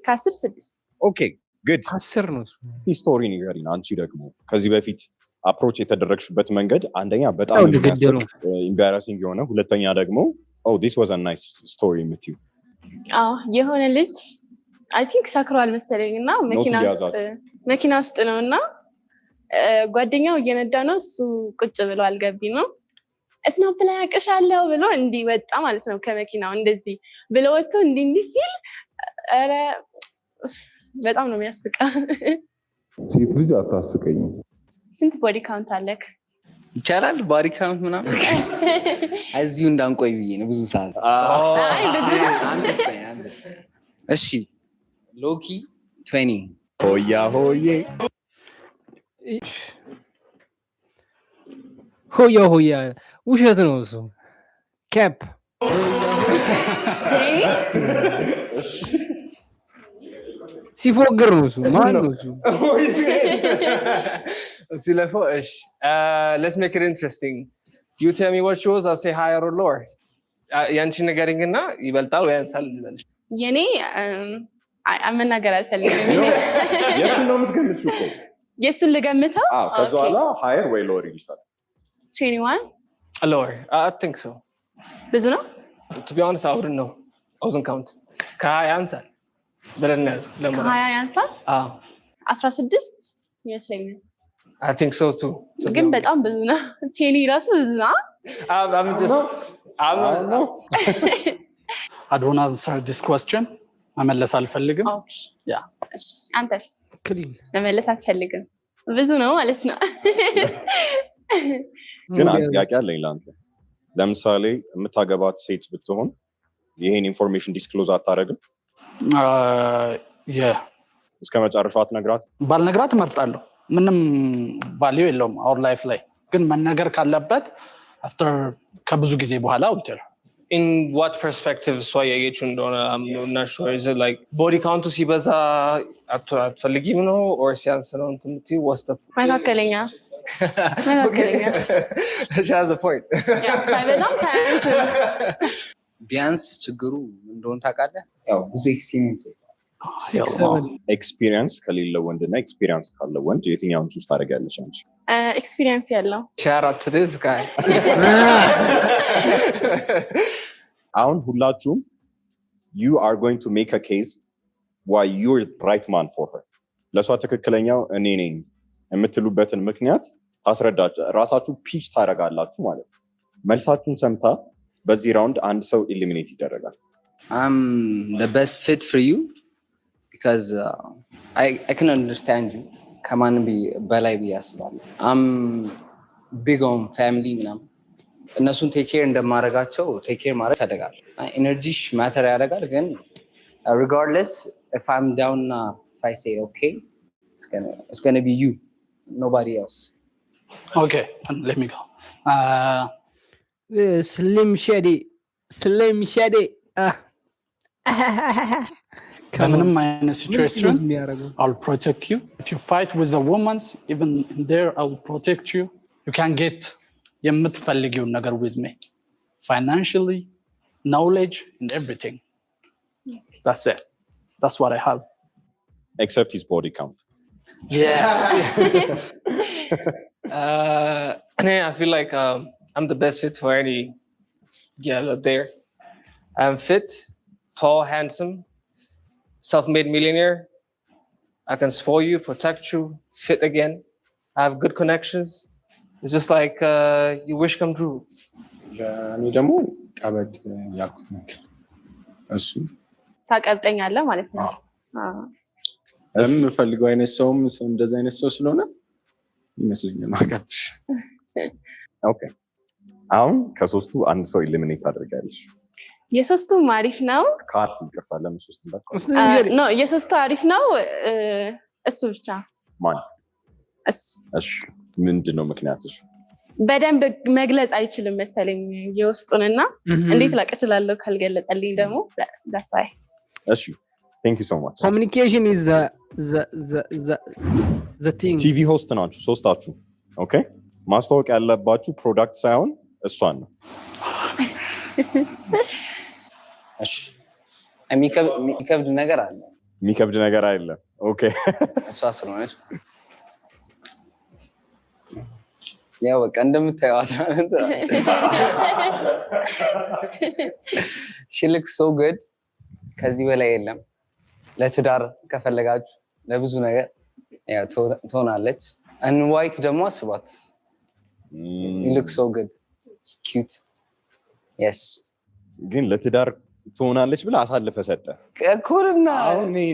ከ10 6። Okay, good. 10 ነው እሱ። እስቲ story ንገሪን። አንቺ ደግሞ ከዚህ በፊት approach የተደረግሽበት መንገድ አንደኛ በጣም ያው ገደለው። embarrassing የሆነ፣ ሁለተኛ ደግሞ "Oh, this was nice story" የምትዩ። አዎ፣ የሆነ ልጅ I think ሰክሯል መሰለኝ እና መኪና ውስጥ እያዛችሁ። መኪና ውስጥ ነው እና ጓደኛው እየነዳ ነው፣ እሱ ቁጭ ብሎ አልገቢ ነው። Snap ላይ አቅሻለሁ ብሎ እንዲህ ወጣ ማለት ነው ከመኪናው። እንደዚህ ብሎ ወጥቶ እንዲህ እንዲህ ሲል ኧረ በጣም ነው የሚያስቀው። ሴት ልጅ አታስቀኝም። ስንት body count አለክ? ይቻላል body count ምናምን እዚሁ እንዳንቆይ ብዬ ነው ብዙ ሰዓት። አይ ብዙ ነው። አንድ ስጠኝ፣ አንድ ስጠኝ። እሺ፣ lowkey 20። ሆያ ሆዬ። ሆያ ሆያ ውሸት ነው እሱ፣ cap። 20? ሲፎግር ነው እሱ። ማን ነው እሱ? ሲለፈው እሺ፣ let's make it interesting. You tell me what yours, I'll say higher or lower. ያንቺ ንገሪኝና ይበልጣል ወይ ያንሳል ልበልሽ። የኔ አይ፣ መናገር አልፈልግም። የቱን ነው የምትገምቺው እኮ? የእሱን ልገምተው? አዎ፣ ከዛ በኋላ higher ወይ lower ይልሻል። 21። Lower, I think so. ብዙ ነው። To be honest, I wouldn't know. I wasn't counting. ከ20 ያንሳል ብለን እንያዘው ለሞራል። ከ20 ያንሳል። አዎ። 16 ይመስለኛል። I think so too. ግን በጣም ብዙ ነው። 20 ራሱ ብዙ ነው። I'm just I'm I don't answer this question. መመለስ አልፈልግም። Okay. Yeah. እሺ፣ አንተስ? Clean. መመለስ አትፈልግም። ብዙ ነው ማለት ነው። ግን አንድ ጥያቄ አለኝ ለአንተ። ለምሳሌ የምታገባት ሴት ብትሆን ይሄን information disclose አታደርግም? Yeah. እስከ መጨረሻው አትነግራት? ባልነግራት እመርጣለሁ። ምንም value የለውም our life ላይ። ግን መነገር ካለበት after ከብዙ ጊዜ በኋላ ውትር። In what perspective እሷ እያየችው እንደሆነ I'm not sure. Is it like body count ኡ ሲበዛ አትፈልጊም ነው or ሲያንስ ነው እንትን የምትይው? What's the መካከለኛ፣ መካከለኛ። She has a point. ያው ሳይበዛም ሳያንስም። ቢያንስ ችግሩ ምን እንደሆነ ታውቃለህ? ያው ብዙ experience 6 7። Experience ከሌለው ወንድ እና experience ካለው ወንድ የትኛውን choose ታደርጊያለሽ አንቺ? Experience ያለው። Shout out to this guy. አሁን ሁላችሁም you are going to make a case why you're right man for her። ለእሷ ትክክለኛው እኔ ነኝ የምትሉበትን ምክንያት ታስረዳችሁ፣ ራሳችሁ pitch ታደርጋላችሁ ማለት ነው። መልሳችሁን ሰምታ በዚህ round አንድ ሰው eliminate ይደረጋል። I'm the best fit for you because I can understand you ከማንም በላይ ብዬ አስባለሁ። I'm big on family ምናምን፣ እነሱን take care እንደማደርጋቸው take care ማድረግ እፈልጋለሁ። Energy ሽ matter ያደርጋል፣ ግን regardless if I'm down እና if I say okay, it's gonna be you, nobody else. Okay, let me go. Slim Shady, Slim Shady. በምንም አይነት situation የሚያደርገው I'll protect you. If you fight with the women, even there I'll protect you. You can get የምትፈልጊውን ነገር with me. Financially, knowledge, and everything. That's it. That's what I have. Except his body count. Yeah. I feel like I'm the best fit for any girl out there. I'm fit, tall, handsome, self-made millionaire. I can spoil you, protect you, fit again. I have good connections. It's just like you wish come true. እኔ ደግሞ ቀበጥ ያልኩት ነገር እሱ ታቀብጠኛለህ ማለት ነው። አዎ። ለምን የምፈልገው አይነት ሰውም ሰው እንደዚህ አይነት ሰው ስለሆነ ይመስለኛል ማቀብጥሽ። Okay. አሁን ከሶስቱ አንድ ሰው eliminate ታደርጋለሽ። የሶስቱም አሪፍ ነው። ከአራት፣ ይቅርታ፣ ለምን ሶስት እንዳልኩ? No፣ የሶስቱ አሪፍ ነው። እሱ ብቻ። ማን? እሱ። እሺ፣ ምንድን ነው ምክንያትሽ? በደንብ መግለጽ አይችልም መሰለኝ የውስጡንና እንዴት ላቅ እችላለሁ ካልገለጸልኝ ደግሞ? That's why. እሺ፣ thank you so much. Communication is the thing. TV host ናችሁ ሶስታችሁ። Okay፣ ማስተዋወቅ ያለባችሁ product ሳይሆን እሷን ነው። እሺ፣ የሚከብድ ነገር አለ። የሚከብድ ነገር አይደለም። Okay. እሷ ስለሆነች ያው በቃ እንደምታየዋት ማለት ነው። She looks so good። ከዚህ በላይ የለም። ለትዳር ከፈለጋችሁ ለብዙ ነገር ያው ትሆናለች። And white ደግሞ አስባት። Look so good, cute, yes. ግን ለትዳር ትሆናለች ብለህ አሳልፈ ሰጠ። እኩልና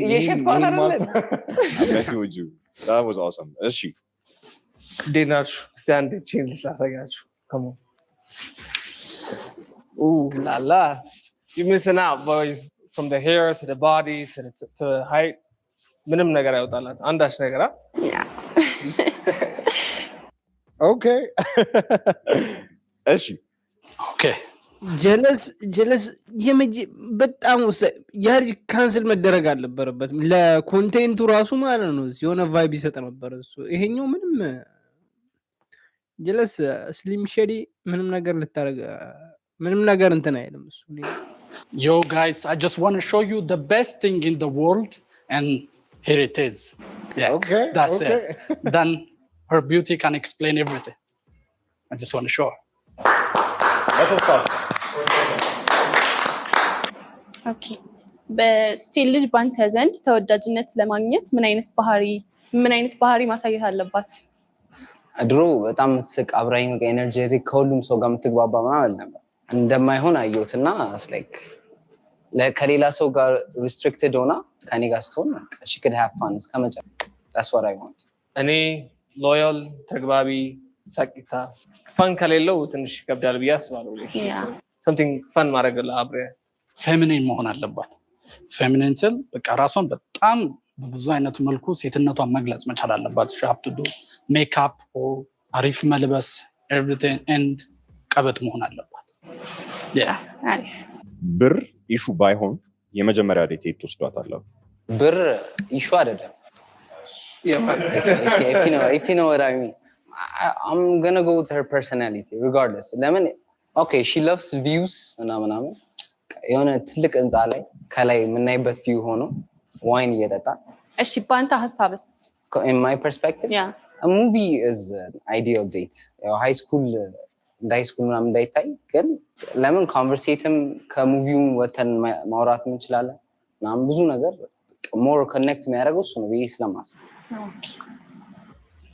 እየሸጥኳት አይደለ? That was awesome. እሺ። እንዴት ናችሁ? እስቲ አንድ ቼን ላሳያችሁ። Come on. Ooh la la. You missing out, boys. From the hair to the body to the height. ምንም ነገር አይወጣላት አንዳች ነገር አ? Okay፣ እሺ። Okay. ጀለስ ጀለስ በጣም ወሳኝ፣ ያ ልጅ cancel መደረግ አልነበረበትም። ለ content ኡ ራሱ ማለት ነው፣ የሆነ vibe ይሰጥ ነበር እሱ። ይሄኛው ምንም ጀለስ Slim Shady ምንም ነገር ልታደርግ ምንም ነገር እንትን አይልም እሱ። Yo guys, I just want to show you the best thing in the world, and here it is. Yeah, that's it. Then her beauty can explain everything. I just want to show her. ለሶስታችሁ። Okay፣ በሴት ልጅ ባንተ ዘንድ ተወዳጅነት ለማግኘት ምን አይነት ባህሪ ማሳየት አለባት? ድሮ በጣም የምትስቅ፣ አብራኝ በቃ energetic፣ ከሁሉም ሰው ጋር የምትግባባ ምናምን ነበር። እንደማይሆን አየሁት እና like ከሌላ ሰው ጋር restricted ሆና ከኔ ጋር ስትሆን she could have fun እስከ መጨረሻ። That's what I want. እኔ loyal፣ ተግባቢ፣ ሳቂታ። Fun ከሌለው ትንሽ ይከብዳል ብዬ አስባለሁ። Something fun ማድረግ አብሬ። Feminine መሆን አለባት። Feminine ስል በቃ ራሷን በጣም በብዙ አይነት መልኩ ሴትነቷን መግለጽ መቻል አለባት። She have to do makeup፣ አሪፍ መልበስ፣ everything, and ቀበጥ መሆን አለባት። Yeah. አሪፍ። ብር issue ባይሆን የመጀመሪያ date የት ትወስዷታላችሁ? ብር issue አይደለም። If you know what I mean. I'm gonna go with her personality regardless. ለምን? Okay, she loves views እና ምናምን፣ የሆነ ትልቅ ህንፃ ላይ ከላይ የምናይበት view ሆኖ wine እየጠጣ። እሺ፣ በአንተ ሀሳብስ? In my perspective, a movie is an ideal date. ያው high school እንደ high school ምናምን እንዳይታይ ግን ለምን conversate ም ከ movie ውም ወተን ማውራት እንችላለን ምናምን፣ ብዙ ነገር more connect የሚያደርገው እሱ ነው ብዬ ስለማስብ።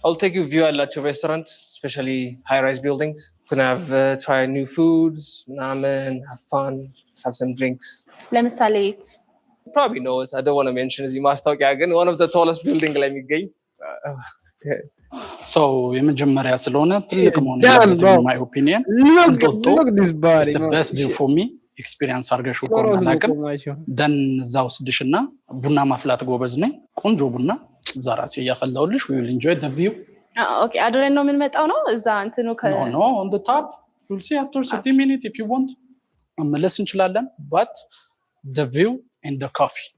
I'll take you view ያላቸው restaurant, especially high rise buildings. Can have try new foods ምናምን፣ have fun, have some drinks. ለምሳሌ የት? Probably know it. I don't want to mention እዚህ ማስታወቂያ፣ ግን one of the tallest building ላይ የሚገኝ። ሰው የመጀመሪያ ስለሆነ ትልቅ መሆን Damn, የለበትም። bro. My opinion, እንጦጦ Look this body. Best view for me. Experience አድርገሽው ከሆነ አላውቅም። Then እዛ ወስድሽና ቡና ማፍላት ጎበዝ ነኝ። ቆንጆ ቡና እዛ ራሴ እያፈላሁልሽ we'll enjoy the view. Okay፣ አድረን ነው የምንመጣው ነው እዛ እንትኑ ከ No, on the top you'll see after 30 minute. If you want መመለስ እንችላለን። But the view and the coffee,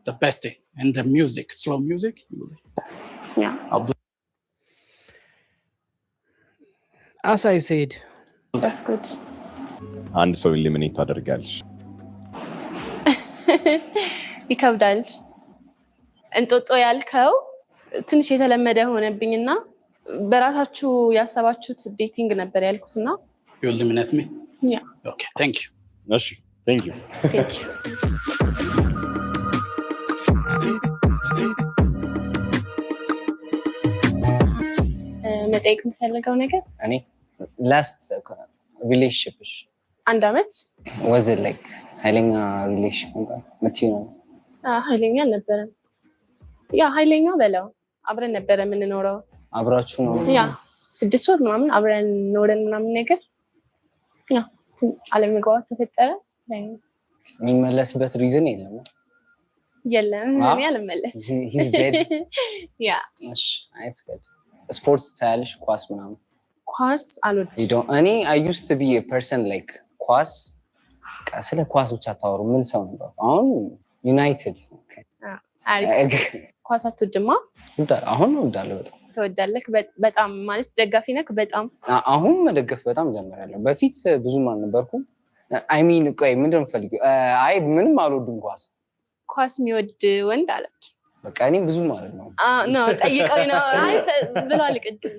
the best thing, and the music, slow music. I'll do As I said. That's good. አንድ ሰው eliminate ታደርጋለሽ። ይከብዳል። እንጦጦ ያልከው ትንሽ የተለመደ ሆነብኝና በራሳችሁ ያሰባችሁት dating ነበር ያልኩትና You eliminate me? Yeah. Okay, thank you. እሺ፣ thank you. Thank you. መጠየቅ የምፈልገው ነገር እኔ last relationship ሽ? አንድ አመት። Was like ኃይለኛ relationship ነበር የምትይው ነው? ኃይለኛ አልነበረም። Yeah፣ ኃይለኛ በለው፣ አብረን ነበረ የምንኖረው። አብራችሁ ነው? Yeah፣ 6 ወር ምናምን አብረን ኖረን ምናምን ነገር። አለመግባባት ተፈጠረ። የሚመለስበት reason የለም። የለም፣ እኔ አልመለስ። He's dead. Yeah. እሺ፣ አይስገድ። ስፖርት ታያለሽ? ኳስ ምናምን? ኳስ አልወድም። You don't? እኔ I used to be person like ኳስ በቃ ስለ ኳስ ብቻ ታወሩ ምን ሰው ነበር። አሁን ዩናይትድ። አሪፍ። ኳስ አትወድማ? አሁን እወዳለሁ በጣም። ትወዳለህ? በጣም ማለት ደጋፊ ነህ? በጣም? አሁን መደገፍ በጣም ጀምሬያለሁ። በፊት ብዙም አልነበርኩም። I mean፣ ቆይ፣ ምንድን ነው የምፈልጊው? አይ፣ ምንም አልወድም ኳስ። ኳስ የሚወድ ወንድ አልወድም። በቃ እኔ ብዙም ማለት ነው። ነው ጠይቀው ነው። አይ ብሏል ቅድም።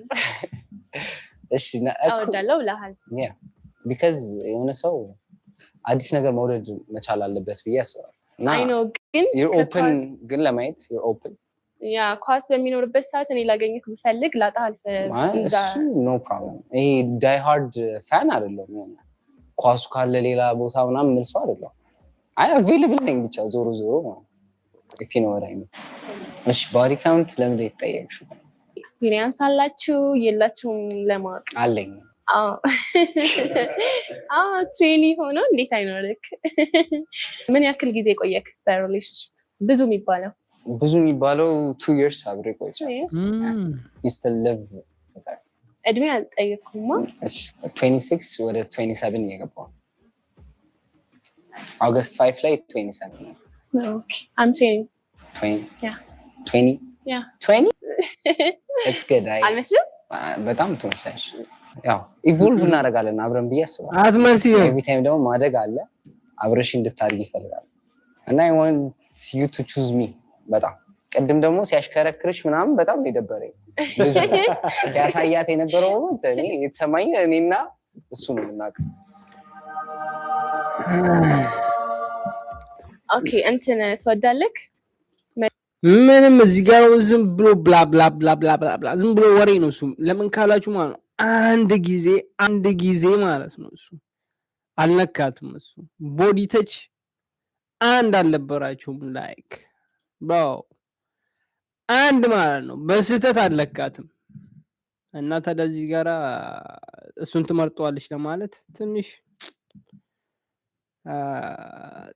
እሺ። እወዳለሁ ብለሃል። Because የሆነ ሰው አዲስ ነገር መውደድ መቻል አለበት ብዬ አስባለሁ። እና I know፣ ግን open ግን ለማየት open። Yeah፣ ኳስ በሚኖርበት ሰዓት እኔ ላገኘህ ብፈልግ ላጣህ አልፈ እሱ no problem። ይሄ die hard fan አይደለም። የሆነ ኳሱ ካለ ሌላ ቦታ ምናምን የምል ሰው አይደለም። አይ፣ available ነኝ ብቻ ዞሮ ዞሮ if you know what I mean። እሺ፣ body count ለምንድን ነው የተጠየቅሽው? Experience አላችሁ የላችሁም ለማወቅ። አለኝ። አዎ፣ 20 ሆኖ እንዴት አይኖርክ? ምን ያክል ጊዜ ቆየክ በ relationship? ብዙ የሚባለው? ብዙ የሚባለው 2 years አብሬ ቆይቻለሁ። Used to live። እድሜ አልጠየቅኩማ። 26 ወደ 27 እየገባሁ ነው። August 5 ላይ 27 ነው። I'm 20. Yeah. 20? Yeah. 20? It's good. አልመስልም? በጣም ትመስያለሽ። ያው evolve እናደርጋለን አብረን ብዬ አስባለሁ። አትመስይም። Every time ደግሞ ማደግ አለ። አብረሽ እንድታድግ ይፈልጋል እና I want you to choose me። በጣም ቅድም ደግሞ ሲያሽከረክርሽ ምናምን በጣም ነው የደበረኝ። ልጁ ሲያሳያት የነበረው moment እኔ የተሰማኝ እኔና እሱ ነው የምናውቀው። Okay፣ እንትን ትወዳለህ? ምንም እዚህ ጋር ዝም ብሎ blah blah blah blah blah blah፣ ዝም ብሎ ወሬ ነው እሱ። ለምን ካላችሁ ማለት ነው አንድ ጊዜ፣ አንድ ጊዜ ማለት ነው እሱ አልነካትም። እሱ body touch አንድ አልነበራቸውም። Like bro፣ አንድ ማለት ነው በስህተት አልነካትም። እና ታዲያ እዚህ ጋራ እሱን ትመርጠዋለች ለማለት ትንሽ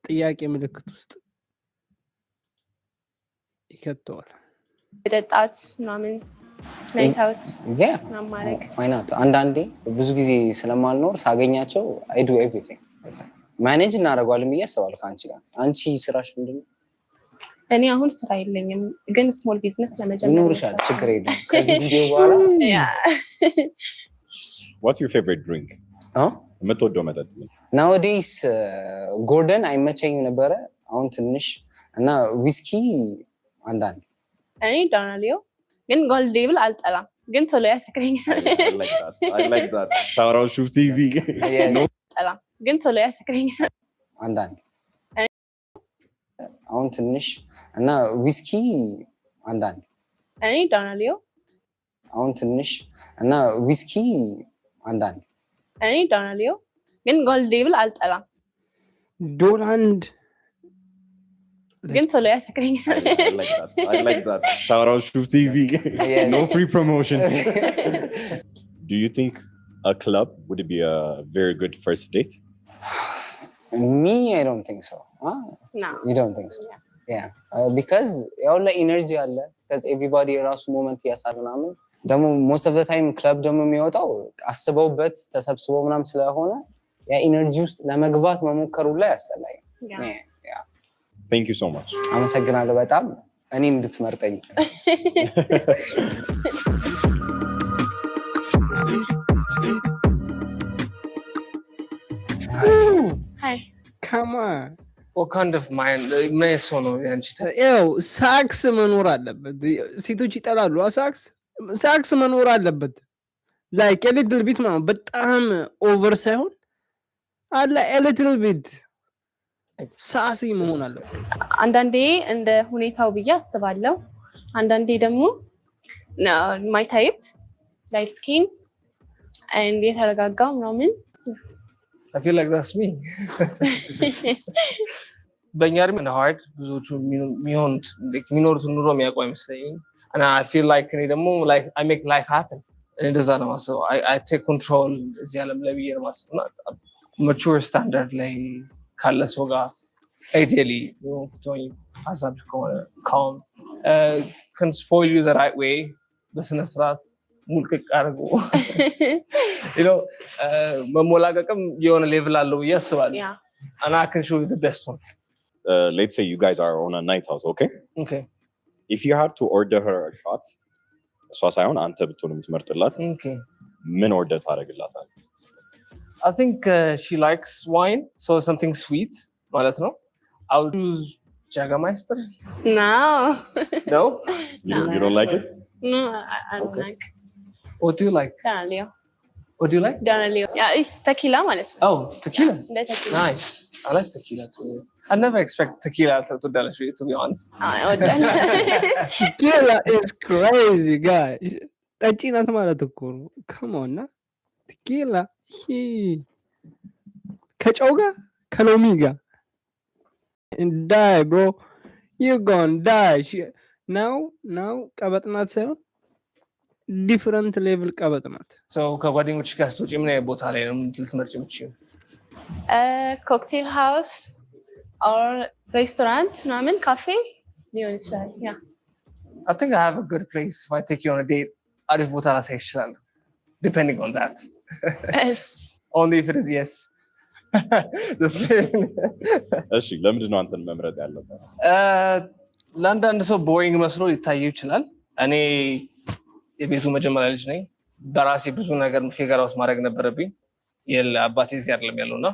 ጥያቄ ምልክት ውስጥ ይከተዋል። መጠጣት ምናምን፣ night out ምናምን ማድረግ? Why not? አንዳንዴ ብዙ ጊዜ ስለማልኖር ሳገኛቸው I do everything። Manage እናደርገዋለን ብዬ አስባለሁ ከአንቺ ጋር። አንቺ ስራሽ ምንድን ነው? እኔ አሁን ስራ የለኝም፣ ግን small business ለመጀመር ይኖርሻል፣ ችግር የለም። ከዚህ ቪዲዮ በኋላ። What's your favorite drink? የምትወደው መጠጥ ምን? Nowadays ጎርደን አይመቸኝም ነበረ፣ አሁን ትንሽ እና ዊስኪ አንዳንድ። እኔ ዶናሊዮ፣ ግን Gold Label አልጠላም፣ ግን ቶሎ ያሰክረኛል። I like that. Shout out Shuf TV. አልጠላም፣ ግን ቶሎ ያሰክረኛል። አንዳንድ፣ አሁን ትንሽ እና ዊስኪ አንዳንድ። እኔ ዶናሊዮ። አሁን ትንሽ እና ዊስኪ አንዳንድ። እኔ ዶናሊዮ፣ ግን Gold Label አልጠላም። ዶላንድ። ግን ቶሎ ያሰክረኛል። I like that. Shout out Shuf TV. No free promotions. Do you think a club would be a very good first date? Me, I don't think so. No. You don't think so? Yeah, because ያው ላይ energy አለ፣ because everybody የራሱ moment እያሳለ ምናምን፣ ደግሞ most of the time ክለብ ደግሞ የሚወጣው አስበውበት ተሰብስበው ምናምን ስለሆነ ያ energy ውስጥ ለመግባት መሞከሩ ላይ ያስጠላኝ። Thank you so much. አመሰግናለሁ በጣም እኔ እንድትመርጠኝ። Hi. Come on. What kind of mind? ምን አይነት ሰው ነው ያንቺ? ያው ሳክስ መኖር አለበት። ሴቶች ይጠላሉ። ሳክስ፣ ሳክስ መኖር አለበት። Like little bit ማለት በጣም over ሳይሆን አለ little bit sassy መሆን አለበት። አንዳንዴ እንደ ሁኔታው ብዬ አስባለሁ። አንዳንዴ ደግሞ my type light skin and የተረጋጋ ምናምን። I feel like that's me. በእኛ እድሜ hard ብዙዎቹ የሚሆኑት የሚኖሩትን ኑሮ የሚያውቁ አይመስለኝም። እና I feel like እኔ ደግሞ like I make life happen. እኔ እንደዛ ነው የማስበው። I take control እዚህ ዓለም ላይ ብዬ ነው የማስበው። እና mature standard ላይ ካለ ሰው ጋር ideally ብትሆኝ ሀሳብሽ ከሆነ calm, can spoil you the right way፣ በስነ ስርዓት ሙልቅቅ አድርጎ መሞላቀቅም የሆነ level አለው ብዬ አስባለሁ። And I can show you the best one. Let's say you guys are on a night out, okay? Okay. If you had to order her a shot፣ እሷ ሳይሆን አንተ ብትሆን የምትመርጥላት ምን order ታደርግላታለህ? I think she likes wine, so something sweet ማለት ነው። I would choose Jägermeister. No. No? You don't like it? No, I don't like. What do you like? Don Julio. What do you like? Don Julio. Yeah, it's tequila ማለት ነው። Oh, tequila. እንደ tequila. Nice. I like tequila too. I never expected tequila to ትወዳለሽ ብዬ፣ to be honest. አዎ፣ እወዳለሁ። Tequila is crazy, guy. ጠጪ ናት ማለት እኮ ነው። Come on ና tequila ይሄ ከጨው ጋር ከሎሚ ጋር die, bro, you gon' die now. Now ቀበጥ ናት ሳይሆን different level ቀበጥ ናት። So ከጓደኞች ጋር ስትወጪ ምን አይነት ቦታ ላይ ነው ልትመርጪ የምትችይው? Cocktail house or restaurant ምናምን፣ ካፌ ሊሆን ይችላል። Yeah. I think I have a good place. If I take you on a date፣ አሪፍ ቦታ ላሳይሽ እችላለሁ። Depending on that. እሺ። Only if it is yes. Just kidding. እሺ፣ ለምንድን ነው አንተን መምረጥ ያለበት? ለአንዳንድ ሰው boring መስሎ ሊታየው ይችላል። እኔ የቤቱ መጀመሪያ ልጅ ነኝ። በራሴ ብዙ ነገር figure out ማድረግ ነበረብኝ። አባቴ እዚህ አይደለም ያለው እና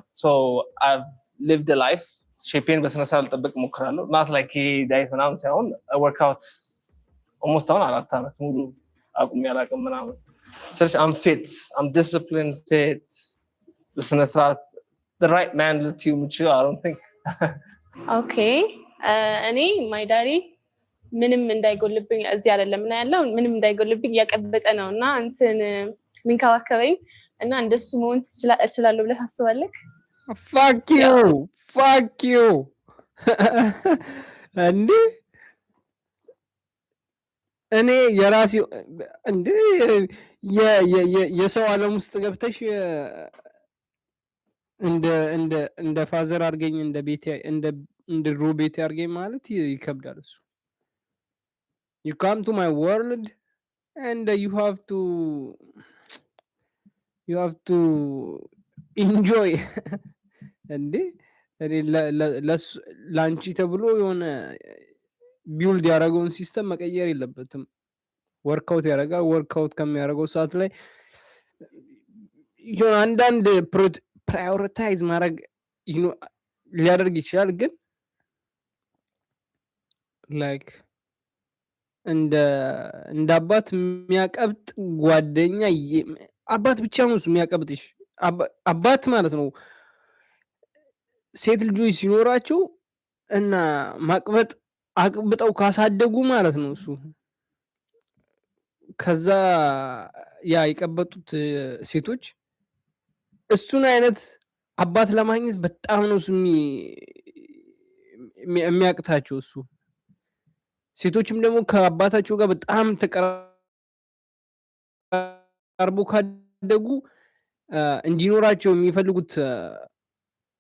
lived life። Shape ኤን በስነስርዓት ልጠብቅ እሞክራለሁ። Not like diet ምናምን ሳይሆን workout almost አሁን 4 ዓመት ሙሉ አቁሜ አላውቅም ምናምን ስልሽ I'm fit, I'm disciplined, fit፣ በስነስርዓት right man ልትዩ የምችለው I don't think. Okay፣ እኔ my daddy ምንም እንዳይጎልብኝ፣ እዚህ አይደለም እና ያለው ምንም እንዳይጎልብኝ እያቀበጠ ነው እና እንትን የሚንከባከበኝ እና እንደሱ መሆን እችላለሁ ብለህ ታስባለህ? Fuck you, fuck you። እንዴ፣ እኔ የራሴ እንዴ የሰው ዓለም ውስጥ ገብተሽ እንደ father አድርገኝ፣ እንደ ቤቴ፣ እንደ ድሮ ቤቴ አድርገኝ ማለት ይከብዳል። እሱ you come to my world and you have to enjoy። እንዴ፣ እኔ ለአንቺ ተብሎ የሆነ build ያደረገውን system መቀየር የለበትም። Workout ያደርጋል። Workout ከሚያደርገው ሰዓት ላይ የሆነ አንዳንድ prioritize ማድረግ ሊያደርግ ይችላል፣ ግን like እንደ አባት የሚያቀብጥ ጓደኛ አባት ብቻ ነው እሱ የሚያቀብጥሽ። አባት ማለት ነው። ሴት ልጆች ሲኖራቸው እና ማቅበጥ አቅብጠው ካሳደጉ ማለት ነው እሱ ከዛ ያ የቀበጡት ሴቶች እሱን አይነት አባት ለማግኘት በጣም ነው እሱ የሚያቅታቸው። እሱ ሴቶችም ደግሞ ከአባታቸው ጋር በጣም ተቀራርቦ ካደጉ እንዲኖራቸው የሚፈልጉት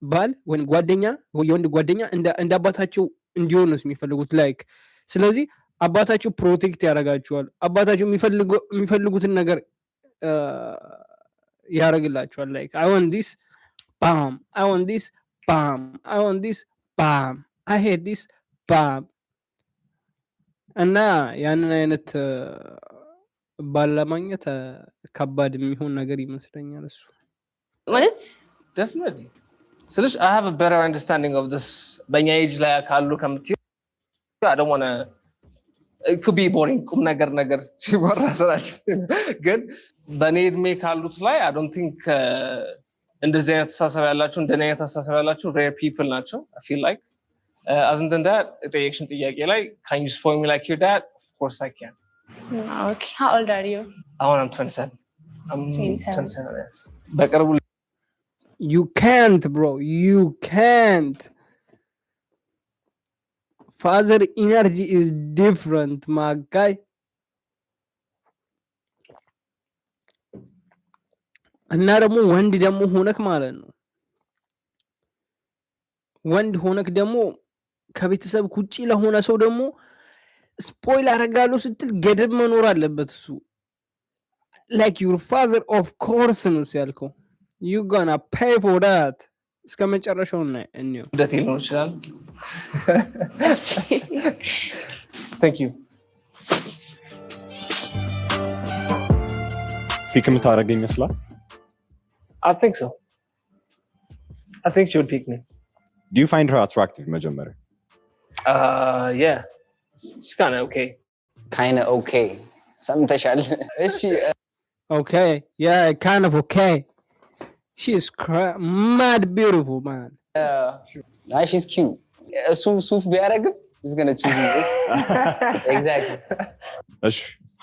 ባል ወይም ጓደኛ፣ የወንድ ጓደኛ እንደ አባታቸው እንዲሆን ነው የሚፈልጉት። Like ስለዚህ አባታቸው protect ያደርጋቸዋል። አባታቸው የሚፈልጉትን ነገር ያደርግላቸዋል። Like I want this, bam, I want this, bam, I want this, bam, I hate this, bam። እና ያንን አይነት ባል ለማግኘት ከባድ የሚሆን ነገር ይመስለኛል እሱ። ማለት Definitely ስልሽ I have a better understanding of this በእኛ ኤጅ ላይ ካሉ ከምትይው። I don't wanna, it could be boring ቁም ነገር ነገር ሲወራ ስላችሁ፣ ግን በእኔ እድሜ ካሉት ላይ I don't think እንደዚህ አይነት አስተሳሰብ ያላቸው፣ እንደኔ አይነት አስተሳሰብ ያላቸው rare people ናቸው I feel like. Other than that የጠየቅሽን ጥያቄ ላይ can you spoil me like your dad? Of course I can. Okay, how old are you? አሁን I'm 27. I'm 27. 27, yes. በቅርቡ You can't, bro. You can't. Father energy is different, my guy. እና ደግሞ ወንድ ደግሞ ሆነክ ማለት ነው፣ ወንድ ሆነክ ደግሞ ከቤተሰብ ውጭ ለሆነ ሰው ደግሞ spoil አደርጋለሁ ስትል ገደብ መኖር አለበት። እሱ like your father, of course ነው እሱ ያልከው። You gonna pay for that። እስከ መጨረሻው እንየው። ልደቴ ሊሆን ይችላል። Thank you. Pick የምታደርገኝ ይመስላል። I think so. I think she would pick me. Do you find her attractive መጀመሪያ? Yeah. She's kind of okay. Kinda okay ሰምተሻል? እሺ። Okay, yeah, kind of okay. She is mad beautiful, man. አይ፣ she's cute። እሱ ሱፍ ቢያደርግም he's gonna choose me. Exactly. እሺ፣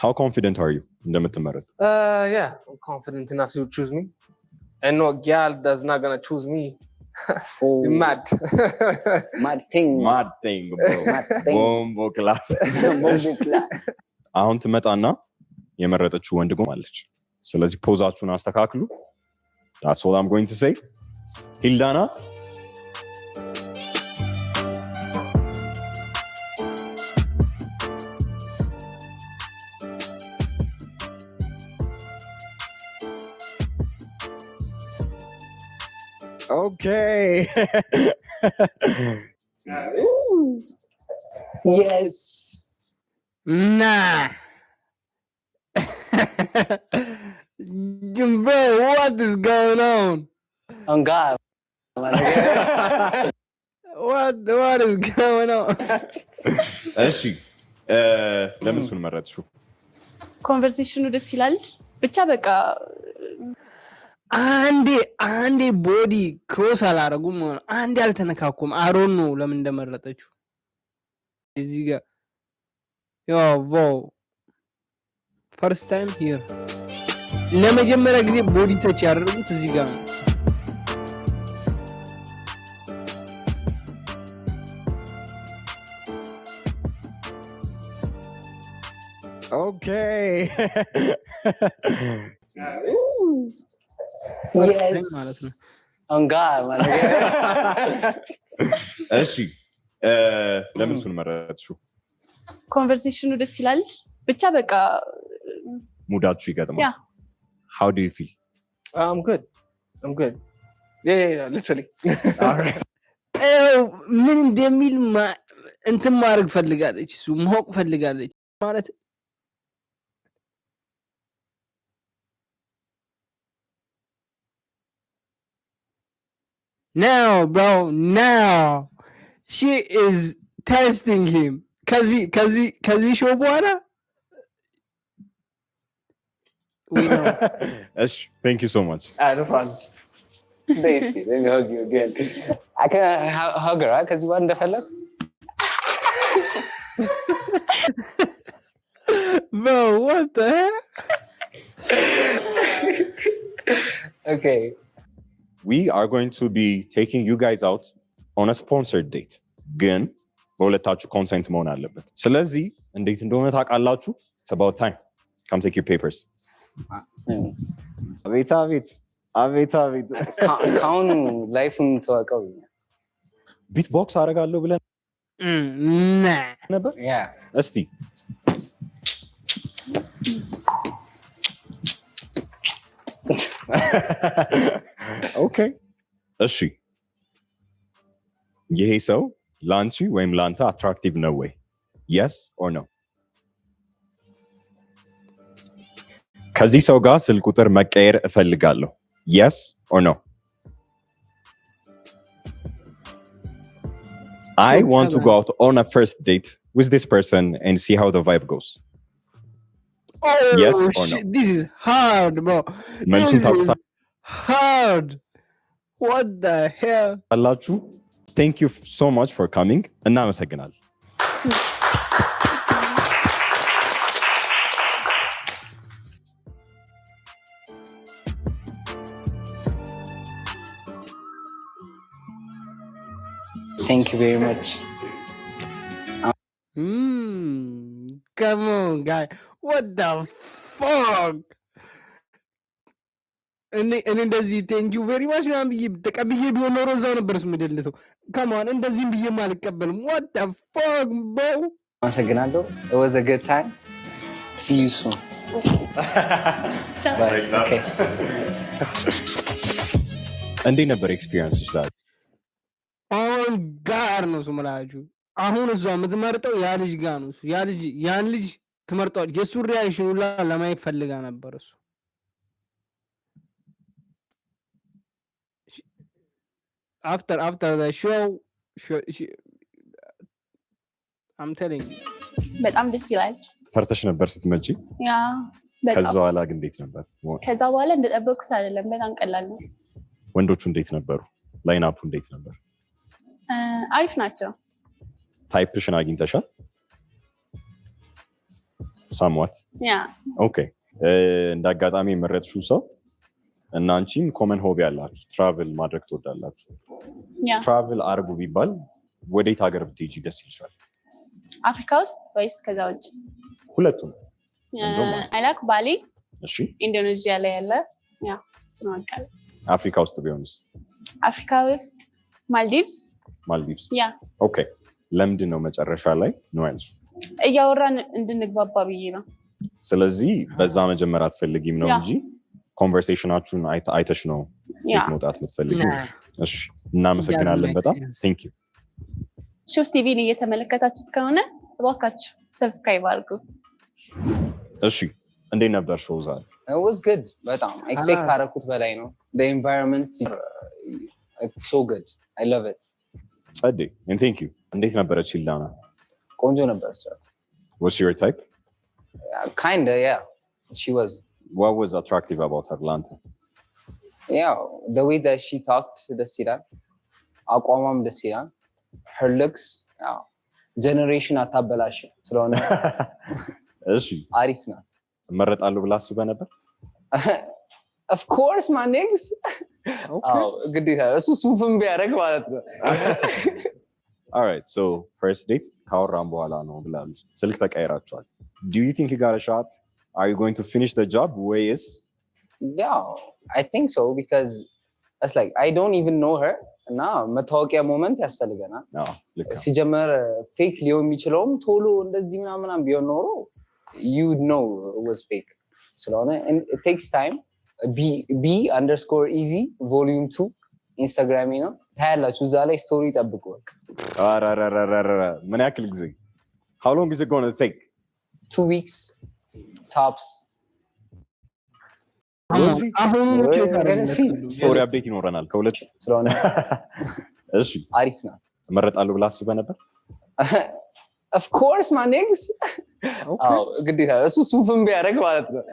how confident are you እንደምትመረጥ? Yeah, I'm confident enough to choose me. And no girl that's not gonna choose me. You mad. Mad thing. Mad thing. Mad thing. Bomboclaat. Bomboclaat. አሁን ትመጣና የመረጠችው ወንድ ጎን አለች። ስለዚህ pose ኣችሁን አስተካክሉ። That's all I'm going to say. ሂልዳና። Okay. Yes. Nah. Bro, what is going on? On God. What is going on? እሺ፣ ለምን እሱን መረጥሽው? Conversation ኑ ደስ ይላል። ብቻ በቃ። አንዴ body cross አላረጉም፣ አንዴ አልተነካኩም። አሮን ነው ለምን እንደመረጠችው እዚህ ጋር። Yo, first time here፣ ለመጀመሪያ ጊዜ body touch ያደረጉት እዚህ ጋር ነው። Okay. First time ማለት ነው። On God. እሺ፣ ለምን እሱን መረጥሽው? Conversation ኑ ደስ ይላል። ብቻ በቃ። Mood ኣችሁ ይገጥማል። Yeah. How do you feel? I'm good. I'm good. Yeah, literally. ይኸው ምን እንደሚል እንትን ማድረግ ፈልጋለች፣ እሱ ማወቅ ፈልጋለች ማለት። Now, bro, now she is testing him። ከዚህ show በኋላ we know. እሺ፣ thank you so much. Ah, no problem. Bestie, let me hug you again. I can hug her, huh? ከዚህ በኋላ እንደፈለግ። Bro, what the heck? Okay. We are going to be taking you guys out on a sponsored date፣ ግን በሁለታችሁ consent መሆን አለበት። ስለዚህ እንዴት እንደሆነ ታውቃላችሁ። It's about time. Come take your papers. አቤት አቤት አቤት አቤት። ከአሁኑ life ኡን ተዋቀው። Beatbox አደርጋለሁ ብለን Nah. ነበር። Yeah. እስቲ። Okay፣ እሺ፣ ይሄ ሰው ለአንቺ ወይም ለአንተ attractive ነው ወይ? Yes or no? ከዚህ ሰው ጋር ስልክ ቁጥር መቀየር እፈልጋለሁ። Yes or no? I Sure, want to go out on a first date with this person and see how the vibe goes. Oh, Yes or no? shit, this is hard, bro. መልሱን This is hard. What the hell? ታውቁታላችሁ። Thank you so much for coming. እናመሰግናለን። Thank you very much. Come on, guy. What the fuck? እኔ እንደዚህ "Thank you very much" ምናምን ብዬ ተቀብዬ ቢሆን ኖሮ እዛው ነበር እሱ የምደልሰው። Come on፣ እንደዚህም ብዬም አልቀበልም። What the fuck, bro? አመሰግናለሁ። It was a good time. See you soon. Bye. Okay. እንዴት ነበር experience ዛሬ? On God ነው ስምላችሁ። አሁን እሷ የምትመርጠው ያ ልጅ ጋ ነው። እሱ ያ ልጅ ያን ልጅ ትመርጠዋል። የእሱ reaction ሁላ ለማየት ፈልጋ ነበር እሱ። After the show, I'm telling you. በጣም ደስ ይላል። ፈርተሽ ነበር ስትመጪ? Yeah፣ በጣም። ከዛ በኋላ ግን እንዴት ነበር? ከዛ በኋላ እንደጠበቅኩት አይደለም። በጣም ቀላል ነው። ወንዶቹ እንዴት ነበሩ? Line up ኡ እንዴት ነበር? አሪፍ ናቸው። Type ሽን አግኝተሻል? Somewhat? Yeah. Okay፣ እንደ አጋጣሚ የመረጥሽው ሰው እና አንቺም common hobby አላችሁ፣ travel ማድረግ ትወዳላችሁ። Travel አርጉ ቢባል ወዴት ሀገር ብትሄጂ ደስ ይልሻል? አፍሪካ ውስጥ ወይስ ከዛ ውጭ? ሁለቱም እንደውም I like ባሊ። ኢንዶኔዥያ ላይ ያለ፣ yeah፣ እሱን እወዳለሁ። አፍሪካ ውስጥ ቢሆንስ? አፍሪካ ውስጥ ማልዲቭስ። ማልዲቭስ? Yeah. Okay፣ ለምንድን ነው መጨረሻ ላይ ነው ያልሽው? እያወራን እንድንግባባ ብዬ ነው። ስለዚህ በዛ መጀመር አትፈልጊም ነው እንጂ conversation ኣችሁን አይተሽ ነው ቤት መውጣት የምትፈልጊው። እሺ፣ እናመሰግናለን በጣም፣ thank you. ሹፍ ቲቪን እየተመለከታችሁት ከሆነ እባካችሁ subscribe አድርጉ። እሺ፣ እንዴት ነበር show ዛሬ? It was good። በጣም expect ካረኩት በላይ ነው። The environment, it's so good. I love it. ጸዴ፣ thank you. እንዴት ነበረች ሂልዳና? ቆንጆ ነበር። Was she your type? Kinda, yeah. She was. What was attractive about her ለአንተ? Yeah, the way that she talked ደስ ይላል። አቋሟም ደስ ይላል። Her looks፣ ያው generation አታበላሽ ስለሆነ አሪፍ ነው። እመረጣለሁ ብለህ አስበህ ነበር? Of course, my niggas። አዎ፣ ግዴታ፣ እሱ ሱፍም ቢያደርግ ማለት ነው። Alright, so first date ካወራን በኋላ ነው ብላለች። ስልክ ተቀይራችኋል። Do you think you got a shot? Are you going to finish the job ወይስ? Yeah, I think so, because it's like I don't even know her እና መታወቂያ moment ያስፈልገናል። አዎ፣ ልክ ነው። ሲጀመር fake ሊሆን የሚችለውም ቶሎ እንደዚህ ምናምን ምናምን ቢሆን ኖሮ you know was fake ስለሆነ takes time። B_easy volume 2 ኢንስታግራሜ ነው፣ ታያላችሁ። እዛ ላይ story ጠብቁ። በቃ። ኧረ፣ ምን ያክል ጊዜ? How long is it going to take? 2 weeks tops. አሁኑ See. Story update ይኖረናል ከሁለት ስለሆነ አሪፍ ነው። እመረጣለሁ ብለህ አስበህ ነበር? Of course, my niggas። አዎ፣ ግዴታ፣ እሱ ሱፍም ቢያደርግ ማለት ነው።